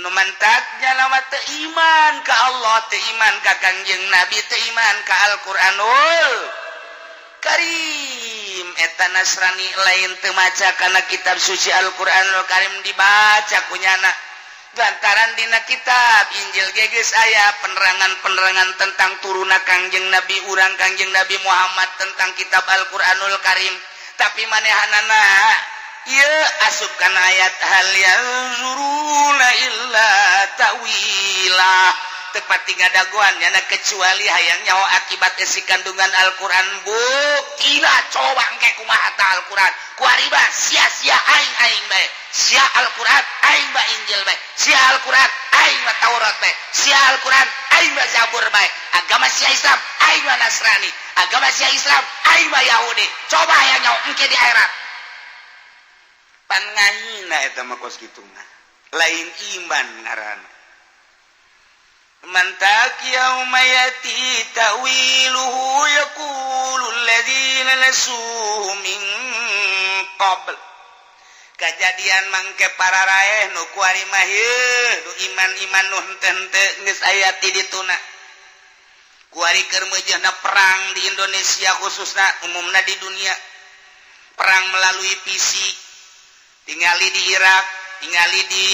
Nu mantaknya nama teu iman ka Allah, teu iman ka Kangjeng Nabi, teu iman ka Al-Qur'anul Karim. Eta Nasrani lain teu maca kana kitab suci Al-Qur'anul Karim, dibaca kunyana, lantaran dina kitab Injil ge geus aya penerangan-penerangan tentang turuna Kangjeng Nabi urang, Kangjeng Nabi Muhammad, tentang kitab Al-Qur'anul Karim. Tapi manehanana ieu asup kana ayat hal yanzuruna illa ta'wila, tepati ngadagoan nyana kecuali hayang nyaho akibat isi kandungan Al-Quran. Buktina coba engke kumaha ta Al-Quran. Kuari mah sia-sia aing, aing bae sia Al-Quran, aing mah Injil bae sia Al-Quran, aing mah Taurat bae sia Al-Quran, aing mah Zabur bae. Agama sia Islam, aing mah Nasrani. Agama sia Islam, aing mah Yahudi. Coba hayang nyaho engke di akhirat. Pan ngahina eta mah. Kos kitu mah lain iman ngaranna. Mantak yauma yati ta'wiluhu yaqulu alladzina nasuhu min qabl. Kejadian mangke para raeh nu kuari mah nu iman-iman nu henteu geus aya ti dituna. Kuari keur meujeuhna perang di Indonesia khususna, umumna di dunia, perang melalui visi. Tingali di Irak, tingali di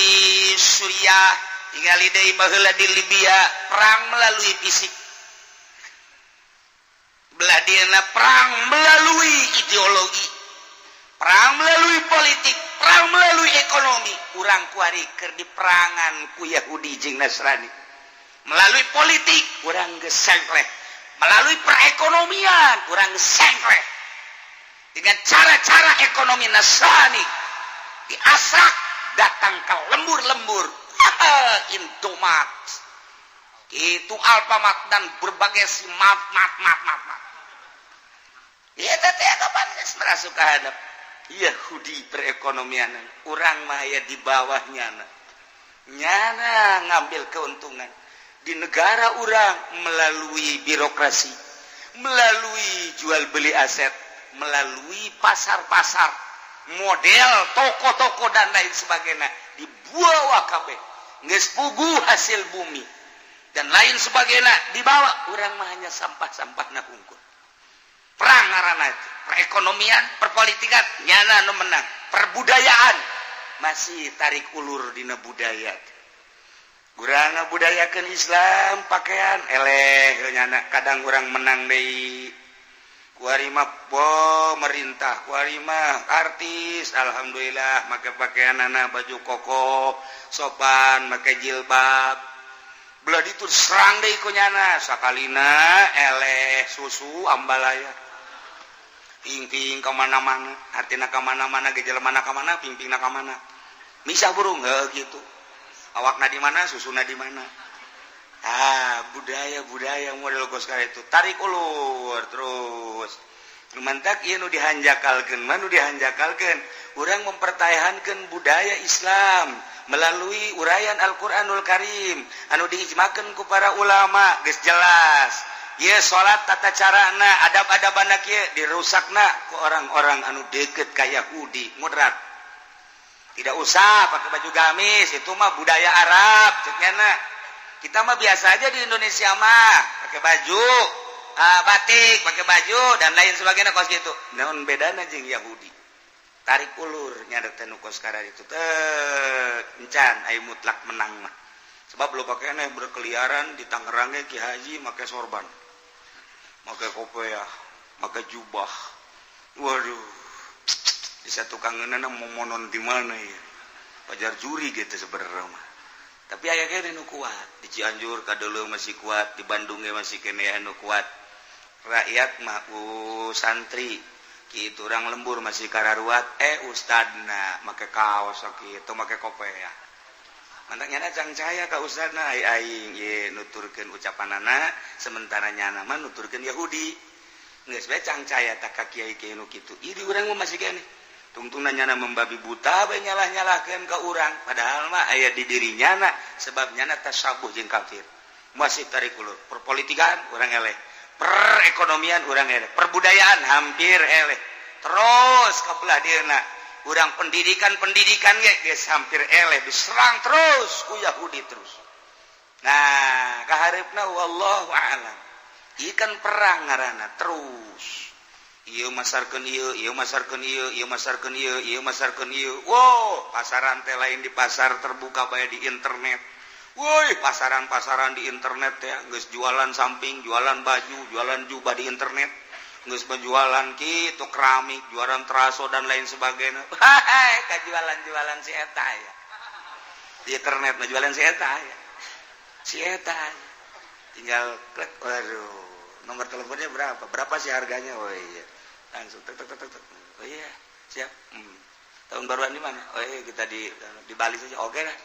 Suriah, tingali deui baheula di Libya, perang melalui fisik. Belah dieuna perang melalui ideologi, perang melalui politik, perang melalui ekonomi. Urang kuari keur diperangan ku Yahudi jeung Nasrani melalui politik, urang geus sengkleh. Melalui perekonomian, urang geus sengkleh dengan cara-cara ekonomi Nasrani. Diasak datang ke lembur-lembur Indomaret itu, Alfamart, dan berbagai si mat mat mat mat mat. Ya, teh kapan geus merasuk ka hadap Yahudi perekonomian. Urang mah ya di bawahnya, nyana ngambil keuntungan di negara urang melalui birokrasi, melalui jual beli aset, melalui pasar-pasar model toko-toko dan lain sebagainya. Dibawa kabeh, geus puguh hasil bumi dan lain sebagainya dibawa. Urang mah hanya sampah-sampah na hungkul. Perang ngaranna itu perekonomian, perpolitikan, nyana nu menang. Perbudayaan masih tarik ulur dina budaya. Urang ngabudayakeun Islam, pakaian eleh nyana. Kadang urang menang deui. Kuari mah pemerintah, kuari mah artis, alhamdulillah make pakaian anak baju koko sopan, make jilbab. Belah ditu serang deui ku nyana, sakalina eleh susu ambalaya, pingping kemana-mana. Artinya kemana-mana, gejala mana kemana, pingping na kemana, misah burung heuh gitu. Awakna di mana, susuna di mana. Ah, budaya budaya model kos itu tarik ulur terus. Mantak ieu nu dihanjakalkeun mah, nu dihanjakalkeun urang mempertahankan budaya Islam melalui uraian Al-Qur'anul Karim anu diijmakeun ku para ulama. Geus jelas ieu salat, tata carana, adab-adabana kieu, dirusakna ku orang-orang anu deket ka Yahudi moderat. Tidak usah pakai baju gamis, itu mah budaya Arab ceknya. Kita mah biasa aja di Indonesia mah pakai baju. batik, pakai baju dan lain sebagainya kos gitu. Naon bedana jeung Yahudi? Tarik ulur nyada teh nu kos itu teh encan aya mutlak menang mah. Sebab lo pakaiannya berkeliaran di Tangerangnya, Ki Haji make sorban, make kopiah, make jubah. Waduh, bisa tukangeunana mau monon di mana ya? Pajar juri gitu sebenarnya mah. Tapi aya keneh nu kuat di Cianjur, kadeuleu masih kuat di Bandung ge, masih keneh anu kuat. Rakyat mah santri kitu, urang lembur masih kararuat. Ustadna make kaos kitu, make kopiah. Mantap, nyana cangcaya ka ustadna, ai aing ye nuturkeun ucapanana, sementara nyana mah nuturkeun Yahudi. Geus bae cangcaya tak ka kiai-kiai nu kitu. Ieu di urang mah masih keneh tungtungna nyana membabi buta bae, nyalah-nyalahkeun ka urang, padahal mah aya di diri nyana, sebab nyana tasabuh jeung kafir. Masih tarik ulur. Perpolitikan urang eleh, perekonomian urang eleh, perbudayaan hampir eleh, terus ka belah dieuna urang pendidikan, pendidikan ge geus hampir eleh, diserang terus ku Yahudi terus. Nah, kahareupna wallahu a'lam. Ieu kan perang ngaranna terus. Ieu masarkeun ieu, ieu masarkeun ieu, ieu masarkeun ieu, ieu masarkeun ieu. Wow, pasaran teh lain di pasar terbuka bae, di internet. Woi, pasaran-pasaran di internet ya, geus jualan samping, jualan baju, jualan jubah di internet. Geus penjualan kitu keramik, jualan teraso dan lain sebagainya. Hai, kajualan-jualan si eta ya. Di internet mah jualan si eta ya. Si eta. Tinggal klik, waduh, nomor teleponnya berapa? Berapa sih harganya? Oh iya. Langsung tek tek tek tek. Oh iya, siap. Tahun baruan di mana? Oh iya, kita di Bali saja. Oke lah.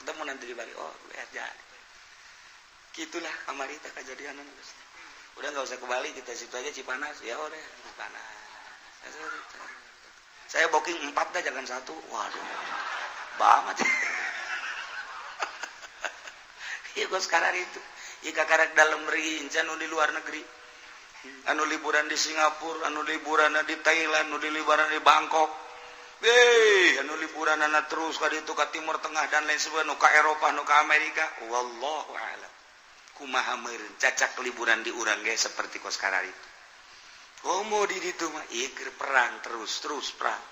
Ketemu nanti di Bali. Oh, ya jadi. Gitulah kamari teh kejadian. Udah, nggak usah ke Bali, kita situ aja, Cipanas. Ya udah, Cipanas. Saya booking empat dah, jangan satu. Waduh, banget. Iya, gua sekarang itu. Iya, kakarak dalam negeri, incan di luar negeri. Anu liburan di Singapura, anu liburan di Thailand, anu di liburan di Bangkok. Anu liburan anak terus ka itu ke Timur Tengah dan lain sebagainya, nu ka Eropa, nu ka Amerika. Wallahu a'lam. Kumaha meureun cacak liburan di urang ge seperti kos itu. Komo di ditu mah ieu perang terus, terus perang.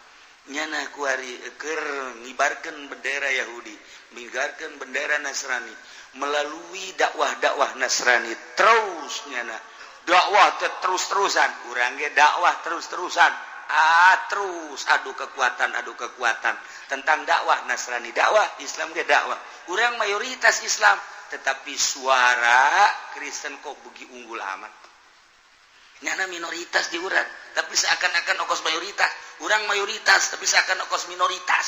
Nyana kuari keur ngibarkeun bendera Yahudi, ngibarkeun bendera Nasrani melalui dakwah-dakwah Nasrani terus. Nyana dakwah terus-terusan, urang ge dakwah terus-terusan. Terus adu kekuatan, adu kekuatan tentang dakwah Nasrani, dakwah Islam ge dakwah. Urang mayoritas Islam, tetapi suara Kristen kok bugi unggul amat. Nyana minoritas di urang, tapi seakan-akan okos mayoritas. Urang mayoritas, tapi seakan okos minoritas.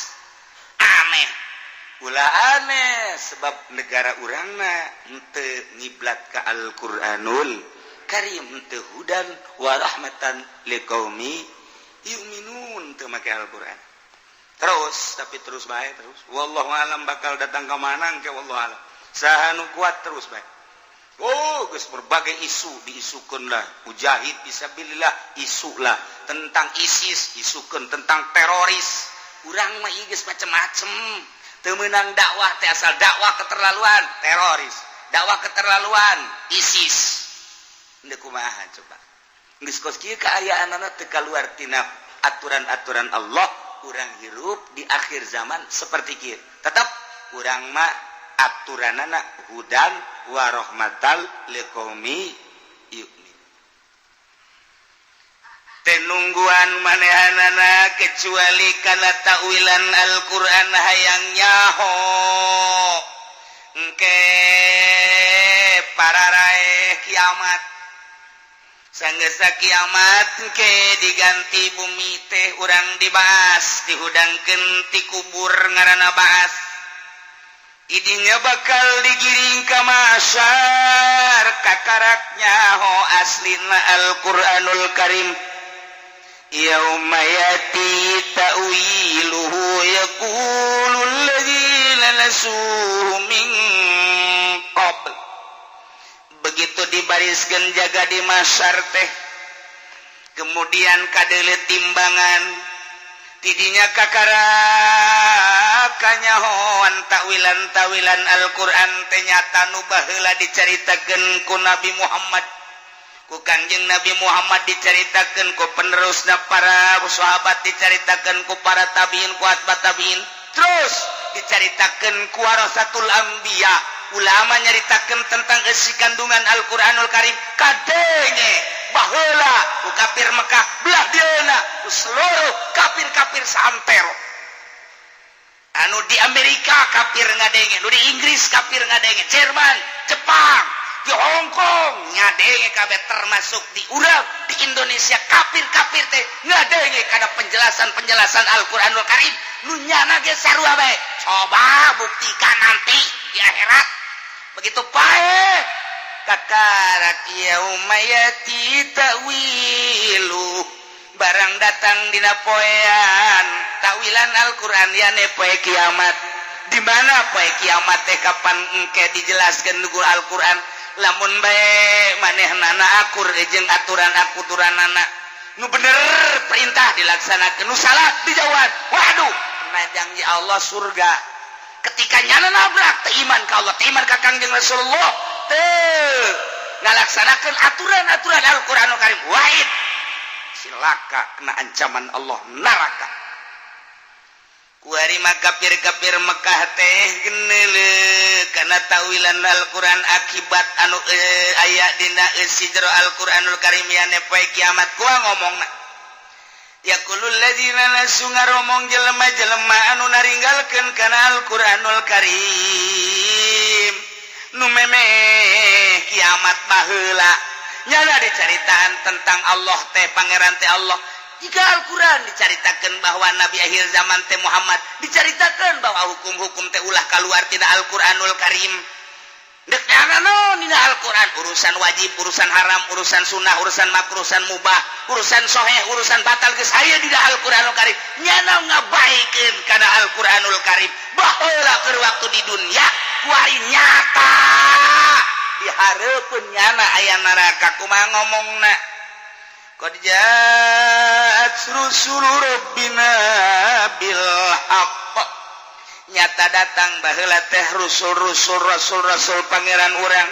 Aneh, ulah aneh, sebab negara urangna henteu ngiblat ka Al-Qur'anul Karim, henteu hudan wa rahmatan liqaumi yu'minun, teu make Al-Qur'an terus, tapi terus bae terus. Wallahu alam bakal datang ke mana ke, wallahu alam. Saha nu kuat terus bae. Oh, geus berbagai isu diisukeun lah. Mujahid fisabilillah isu lah, tentang ISIS isukeun, tentang teroris. Urang mah ieu geus macem-macem. Teu meunang dakwah teh, asal dakwah keterlaluan teroris, dakwah keterlaluan ISIS. Henteu kumaha coba? Geus kos kieu kaayaanana, teu kaluar tina aturan-aturan Allah. Urang hirup di akhir zaman seperti kieu. Tetap urang mah aturanana hudan wa rahmatal liqaumi yu'min. Tenungguan manehanana kecuali kana takwilan Al-Qur'an, hayang nyaho engke para raeh kiamat. Sanggesa kiamat ke diganti bumi teh, urang dibahas, dihudangkeun ti kubur, ngaranna bahas idinya bakal digiring ke masyar, kakaraknya ho aslina Al-Qur'anul Karim. Yauma yati ta'wiluhu yaqulu alladzina nasuhu min qabl. Begitu dibariskan jaga di masyar teh, kemudian kadele timbangan, tidinya kakara kanyahoan takwilan-tawilan Al-Qur'an teh nyata nu baheula dicaritakeun ku Nabi Muhammad, ku Ku Kangjeng Nabi Muhammad diceritakan, ku penerusna para sahabat diceritakan, ku para tabiin, ku atba tabiin, terus diceritakan ku warasatul anbiya. Ulama nyaritakan tentang isi kandungan Al-Qur'anul Karim, kadenge baheula ku kafir Mekah, belah dieuna ku seluruh kafir-kafir saantero. Anu di Amerika kafir ngadenge, nu di Inggris kafir ngadenge, Jerman, Jepang, di Hong Kong ngadenge kabeh, termasuk di urang di Indonesia kafir-kafir teh ngadenge kana penjelasan-penjelasan Al-Qur'anul Karim. Nu nyana ge sarua bae. Coba buktikan nanti di akhirat. Begitu paeh kakarak yauma yati ta'wilu, barang datang dina poean takwilan Al-Qur'an, yane poe kiamat. Di mana poe kiamat teh kapan engke dijelaskeun ku Al-Qur'an. Lamun bae manehnana akur jeung aturan aturanana, nu bener perintah dilaksanakeun, nu salah dijauhan, waduh, kena janji Allah surga. Ketika nyana nabrak, teu iman ka Allah, teu iman ka Kangjeng Rasulullah, teu ngalaksanakeun aturan-aturan Al-Qur'anul Karim, wahid silaka, kena ancaman Allah, neraka. Kuari mah kafir-kafir Mekah teh geneule kana tawilan Al-Qur'an, akibat anu aya dina eusi jero Al-Qur'anul Karim, yane poe kiamat. Kumaha ngomongna? Yaqulul ladzina nasu, ngaromong jelema-jelema anu naringgalkeun kana Al-Qur'anul Karim, nu memeh kiamat baheula. Nyana dicaritaan tentang Allah teh, pangeran teh Allah. Jika Al-Quran dicaritakan bahwa Nabi akhir zaman teh Muhammad, dicaritakan bahwa hukum-hukum teh ulah keluar tina Al-Quranul Karim. Dek dina Al-Quran urusan wajib, urusan haram, urusan sunnah, urusan makruh, urusan mubah, urusan soheh, urusan batal geus aya dina Al-Quranul Karim. Nyana ngabaikeun kana Al-Quranul Karim baheula keur waktu di dunia, kuari nyata di hareupeun nyana aya neraka, kumaha ngomongna? Qad ja'at rusulu rabbina bil haqq, nyata datang baheula teh rusul-rusul, rasul-rasul pangeran urang.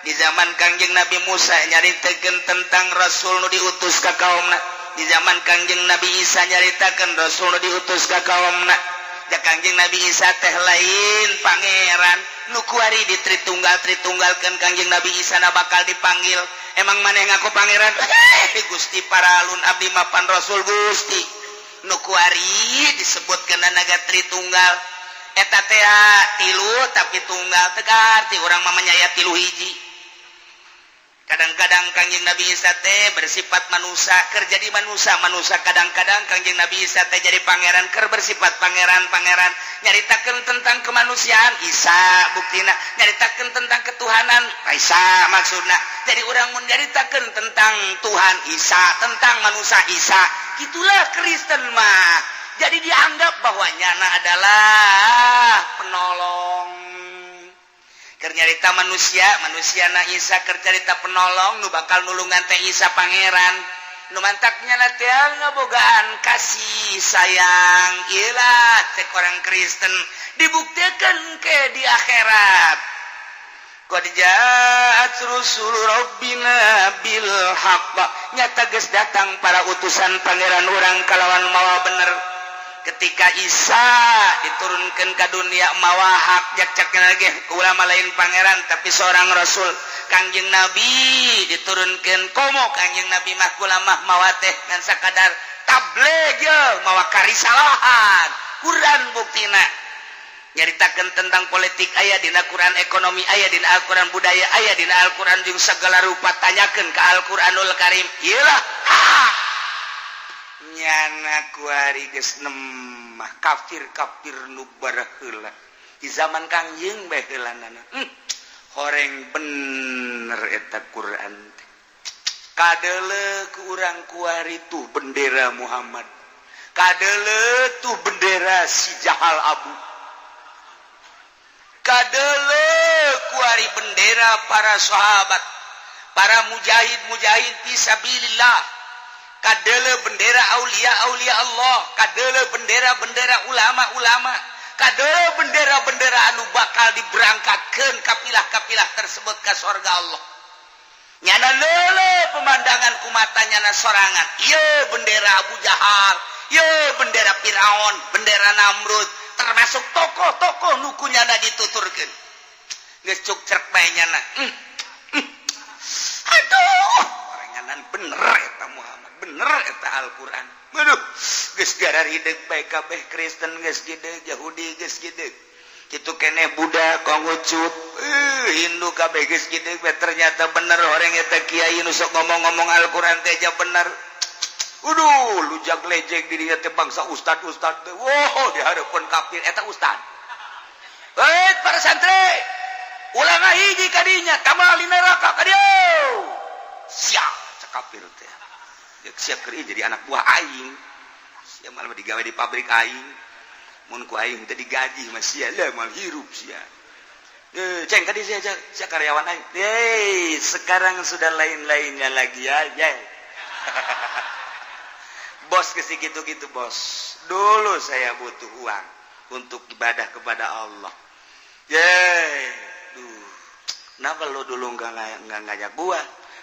Di zaman Kangjeng Nabi Musa nyaritakeun tentang rasul nu diutus ka kaumna. Di zaman Kangjeng Nabi Isa nyaritakeun rasul nu diutus ka kaumna. Ja Kangjeng Nabi Isa teh lain pangeran. Nu kuari di Tritunggal Tritunggalkeun Kangjeng Nabi Isa na bakal dipanggil, "Emang maneh ngaku pangeran?" "Eh, Gusti, paralun, abdi mapan rasul Gusti." Nu kuari disebutkeun naga Tritunggal eta teh tilu tapi tunggal, tegar ti urang mah aya tilu hiji. Kadang-kadang Kangjeng Nabi Isa teh bersifat manusia keur jadi manusia manusia, kadang-kadang Kangjeng Nabi Isa teh jadi pangeran keur bersifat pangeran pangeran. Nyaritakeun tentang kemanusiaan Isa, buktina nyaritakeun tentang ketuhanan Isa. Maksudna jadi urang mun nyaritakeun tentang Tuhan Isa, tentang manusia Isa. Itulah Kristen mah, jadi dianggap bahwa nyana adalah penolong. Keur nyarita manusia manusia na Isa, keur carita penolong nu bakal nulungan teh Isa pangeran. Nu mantaknya na teh ngabogaan kasih sayang. Iyalah cek orang Kristen, dibuktikan ke di akhirat. Qad ja'at rusul rabbina bil haqq, nyata geus datang para utusan pangeran urang kalawan mawa bener. Ketika Isa diturunkan ke dunia mawa hak, jak cak lagi ulama lain pangeran tapi seorang rasul. Kangjeng Nabi diturunkan, komo Kangjeng Nabi mah ulama mawa teh ngan sakadar tabligh ye mawa karisalahan. Quran buktina nyaritakan tentang politik aya dina Quran, ekonomi aya dina Al-Quran, budaya aya dina Al-Quran, jeung segala rupa tanyakeun ke Al-Quranul Karim. Iyalah nyana kuari geus nemah kafir-kafir nu baraheula di zaman Kangjeng baheulana. Horeng bener eta Quran teh. Kadele ku urang kuari tuh bendera Muhammad, kadele tuh bendera si Jahal Abu, kadele kuari bendera para sahabat, para mujahid-mujahid fisabilillah, kadele bendera aulia aulia Allah, kadele bendera-bendera ulama-ulama, kadele bendera-bendera anu bakal diberangkatkan kapilah-kapilah tersebut ke surga Allah. Nyana lele pemandangan ku mata nyana sorangan. Ieu bendera Abu Jahal, ieu bendera Firaun, bendera Namrud, termasuk tokoh-tokoh nu ku nyana dituturkeun. Geus cuk cerk bae nyana. Aduh, oranganan bener eta Muhammad, bener eta Al-Qur'an. Aduh, geus gararideg bae kabeh. Kristen geus gideg, Yahudi geus gideg. Kitu keneh Buddha, Konghucut, Hindu kabeh geus gideg bae. Ternyata bener orang eta kiai nu sok ngomong-ngomong Al-Qur'an teh aja bener. Aduh, lujak lejek dirinya teh bangsa ustad-ustad teh. Wow, di hareupeun kafir eta ustad. Hei, para santri, ulah ngahiji kadinya, tamal di neraka ka dieu. Siap, cek kafir teh. Jeung siap keur jadi anak buah aing. Sia malah digawe di pabrik aing. Mun ku aing teh digaji mah sia lah mal hirup sia. Eh, ceng tadi sia sia karyawan aing. Hei, sekarang sudah lain-lainnya lagi ya. Ya. Bos ke gitu-gitu bos. Dulu saya butuh uang untuk ibadah kepada Allah. Yeay, duh. Kenapa lo dulu nggak ngajak gua?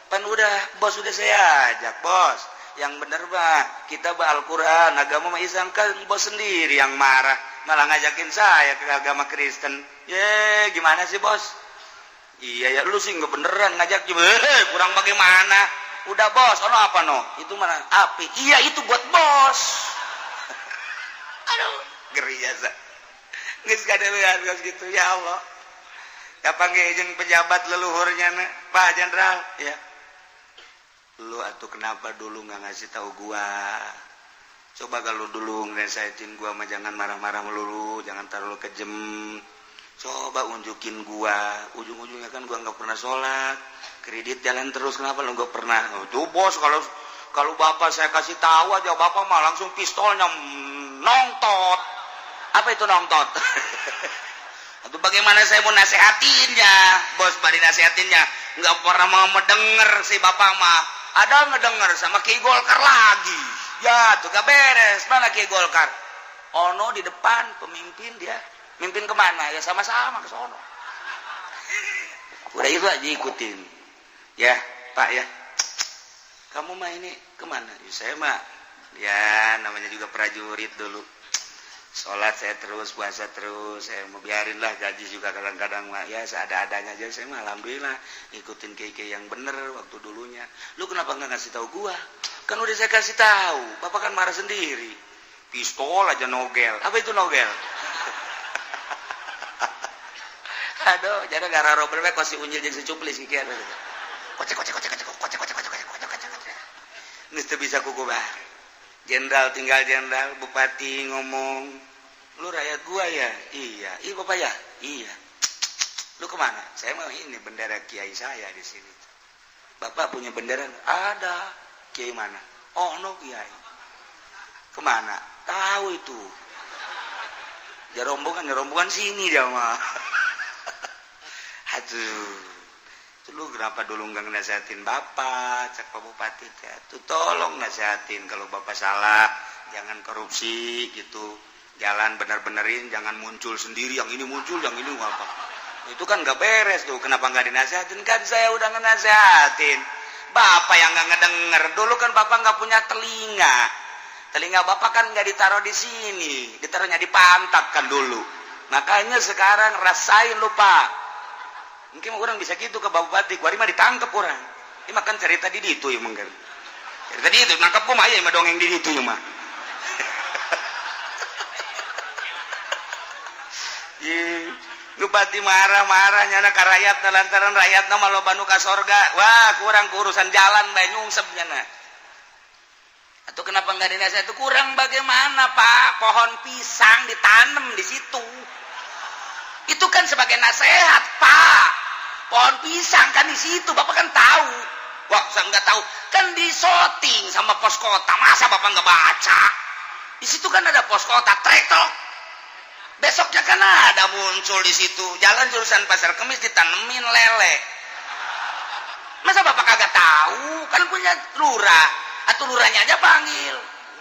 Pan udah, bos, udah saya ajak, bos. Yang bener bah, kita bah Al-Quran, agama mah Islam. Kan bos sendiri yang marah, malah ngajakin saya ke agama Kristen. Ye, gimana sih, bos? Iya ya, lu sih nggak beneran ngajak juga. Eh, kurang bagaimana? Udah bos, ono apa no? Itu mana? Api. Iya, itu buat bos. Aduh, ngeri jasa. Geus geus gitu ya Allah. Kapan jeung pejabat leluhurnya na, Pak Jenderal ya. Lu atuh kenapa dulu nggak ngasih tahu gua? Coba kalau dulu ngerasain gua mah jangan marah-marah melulu, jangan terlalu kejem. Coba unjukin gua, ujung-ujungnya kan gua nggak pernah sholat, kredit jalan terus, kenapa lu nggak pernah? Oh, tuh bos, kalau kalau bapak saya kasih tahu aja, bapak mah langsung pistolnya nongtot. Apa itu nongtot? Atau bagaimana saya mau nasehatinnya, bos? Bari nasehatinnya nggak pernah mau mendengar si bapak mah. Ada ngedenger sama Ki Golkar lagi ya, tuh gak beres. Mana Ki Golkar? Ono di depan, pemimpin dia. Mimpin kemana ya? Sama-sama ke sono. Udah, itu aja ikutin ya, Pak ya. Kamu mah ini kemana ya? Saya mah ya namanya juga prajurit dulu, sholat saya terus, puasa terus. Saya mau biarin lah, gaji juga kadang-kadang mah ya seada-adanya aja. Saya mah alhamdulillah ikutin kiai yang bener waktu dulunya. Lu kenapa nggak ngasih tahu gua? Kan udah saya kasih tahu, bapak kan marah sendiri, pistol aja nogel. Apa itu nogel? Aduh, jadi gara robel we si unyil jeung si cuplis kieu. Kocek kocek kocek kocek kocek kocek kocek kocek kocek kocek. Geus teu bisa kukubar. Jenderal tinggal jenderal, bupati ngomong, "Lu rakyat gua ya?" "Iya." "Iya, bapak ya?" "Iya." "Lu kemana?" "Saya mau ini bendera kiai saya di sini." "Bapak punya bendera?" "Ada." "Kiai mana?" "Oh, no kiai." "Kemana?" "Tahu itu." Ya rombongan, ya rombongan sini dia mah. Aduh, lu kenapa dulu nggak nasehatin bapak? Cek Pak Bupati teh. Tuh tolong nasehatin kalau bapak salah, jangan korupsi gitu. Jalan bener-benerin, jangan muncul sendiri, yang ini muncul, yang ini apa. Itu kan nggak beres tuh. Kenapa nggak dinasehatin? Kan saya udah ngenasehatin. Bapak yang nggak ngedenger. Dulu kan bapak nggak punya telinga. Telinga bapak kan nggak ditaruh di sini, ditaruhnya di pantat kan dulu. Makanya sekarang rasain lu, Pak. Mungkin orang bisa gitu ke Bapak Bupati, kuari mah ditangkap orang. Ini makan cerita di itu ya mungkin. Cerita di itu, nangkap mah ya mah dongeng di itu ya mah. Bupati marah-marah nyana ka rakyat lantaran rakyatna mah loba nu ka sorga. Wah, kurang urusan jalan bae nyungsep nyana. Atau kenapa nggak dinasihat? Itu kurang bagaimana, Pak? Pohon pisang ditanam di situ. Itu kan sebagai nasihat, Pak. Pohon pisang kan di situ, Bapak kan tahu. Wah, saya nggak tahu. Kan disoting sama pos kota. Masa Bapak nggak baca? Di situ kan ada pos kota, trektok. Besoknya kan ada muncul di situ. Jalan jurusan Pasar Kemis ditanemin lele. Masa Bapak kagak tahu? Kan punya lurah. Atau lurahnya aja panggil.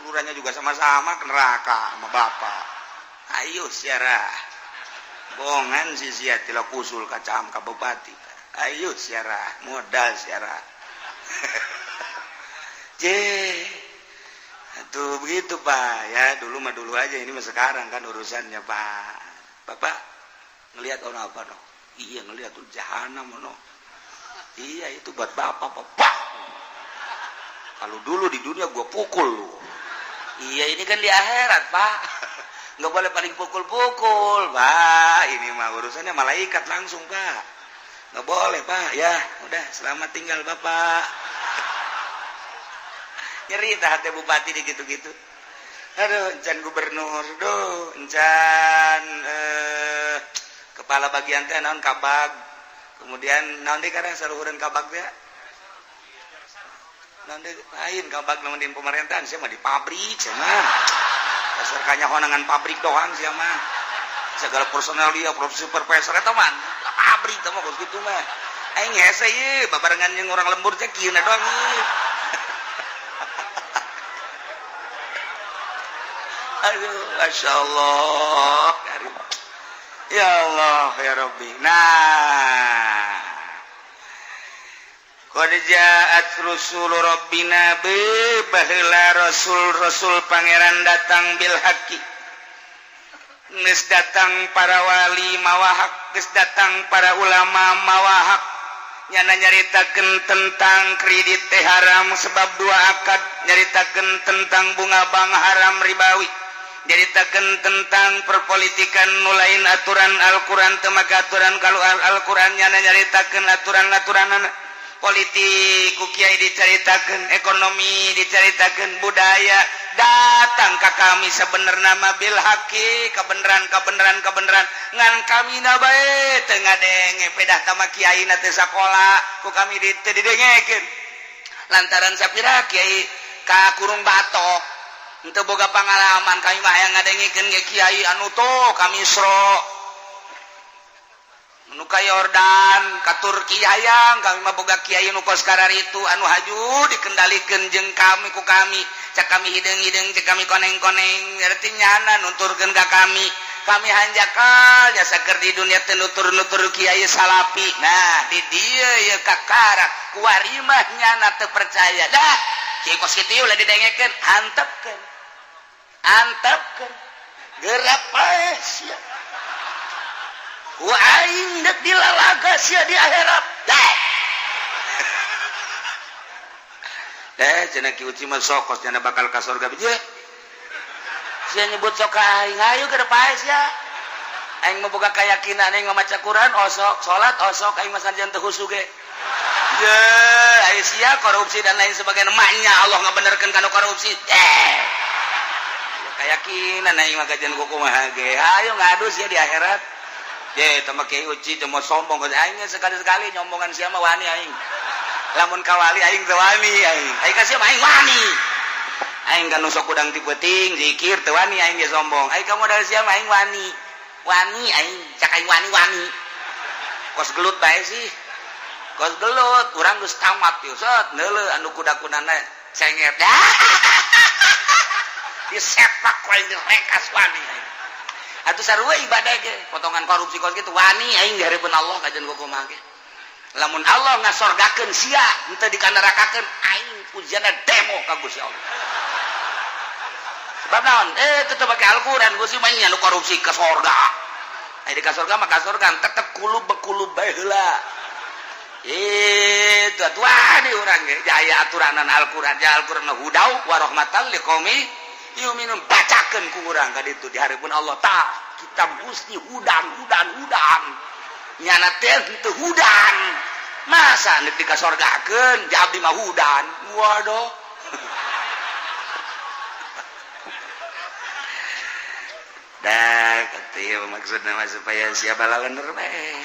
Lurahnya juga sama-sama ke neraka sama Bapak. Ayo siarah. Bongan si sia tila kusul kacam ka bupati. Ayo siarah modal siarah. Je tuh begitu Pak ya, dulu mah dulu aja, ini mah sekarang kan urusannya Pak. Bapak ngelihat orang apa no? Iya ngelihat tuh jahanam no. Iya itu buat bapak bapak. Kalau dulu di dunia gua pukul lu. Iya ini kan di akhirat Pak. Nggak boleh paling pukul-pukul Pak. Ini mah urusannya malaikat langsung Pak. Nggak boleh Pak ya. Udah selamat tinggal Bapak. Nyeri tah hati bupati di gitu-gitu. Aduh encan gubernur, duh encan kepala bagian teh naon kabag. Kemudian naon deui karena saluhureun kabag teh? Naon deui lain kabag naon di pemerintahan sia mah di pabrik sia mah. Dasar kanya honangan pabrik doang sia mah. Segala personalia, supervisor eta mah pabrik teh mah kos kitu mah. Aing hese ieu babarengan jeung urang lembur teh kieu doang ieu. Aduh, Masya Allah. Ya Allah, ya Rabbi. Nah, qad ja'at rusul rabbina bi baheula rasul-rasul pangeran datang bil haqqi. Geus datang para wali mawa hak, geus datang para ulama mawa hak. Nyana nyaritakeun tentang kredit teh haram sebab dua akad, nyaritakeun tentang bunga bank haram ribawi, nyaritakeun tentang perpolitikan nu lain aturan Al-Qur'an teu make aturan kalau Al-Qur'an, nyana nyaritakeun aturan-aturanana politik ku kiai dicaritakeun, ekonomi dicaritakeun, budaya datang ka kami sebenarna mah bil haqi, kebenaran kebenaran kebenaran, ngan kami na bae teu ngadenge pedah tama kiai na teu sakola ku kami teu didengekeun lantaran sapira kiai ka kurung batok henteu boga pengalaman. Kami mah hayang ngadengikeun ge kiai anu tuh ka Misro, nu ka Yordan, ka Turki hayang. Kami mah boga kiai nu kos kararitu anu haju dikendalikeun jeung kami ku kami, cak kami hideung-hideung, cek kami koneng-koneng, berarti nyana nuturkeun ka kami. Kami hanjakal jasa keur di dunia teu nutur-nutur kiai salapi. Nah di dieu ieu kakara kuari mah nyana teu percaya dah kiai kos kitu ulah didengekeun, antepkeun antepkeun gerak paeh sia ku aing dek dilalaga sia di akhirat dah. Cenah Ki Uci mah sokos cenah bakal ka surga biji. Sia nyebut sok ka aing, ayo ke paeh sia. Aing mah boga keyakinan, aing mah maca Quran osok, salat osok, aing mah sanajan teu khusyuk ge. Ye, aing sia korupsi dan lain sebagainya, maknya Allah ngabenerkeun kana korupsi. Keyakinan aing mah kajian kumaha ge. Ayo ngadu sia di akhirat. Ye, teh mah Kiai Uci teh mau sombong, aing sekali-sekali nyombongan sia mah wani aing. Lamun kawali aing teu wani aing. Aing ka sia mah aing wani. Aing kan nu sok kudang ti peuting zikir teu wani aing ge sombong. Aing ka modal sia mah aing wani. Wani aing, cak aing wani-wani. Kos gelut bae sih. Kos gelut, urang geus tamat ieu set neuleuh anu kuda-kudana cenget. Disepak ku aing direkas wani aing. Atuh sarua ibadah ge, potongan korupsi kos kitu wani aing di hareupeun Allah kajian kumaha ge. Lamun Allah ngasorgakeun sia henteu dikanerakakeun aing ujianna demo ka Gusti Allah. Sebab naon? Tetep pake Al-Qur'an Gusti mah nya nu korupsi ke sorga. Aya di ka sorga mah ka sorga tetep kulub bekulub bae heula. Itu atuh wani urang ge jaya aturanan Al-Qur'an, ja Al-Qur'an hudau wa rahmatan liqaumi yuminun, bacakeun ku urang ka ditu di hareupeun Allah tah kitab Gusti hudang hudang hudang nyana teh teu hudang masa nek dikasorgakeun ja abdi mah hudan waduh. Dah kata maksudna mah supaya siapa lalener bae.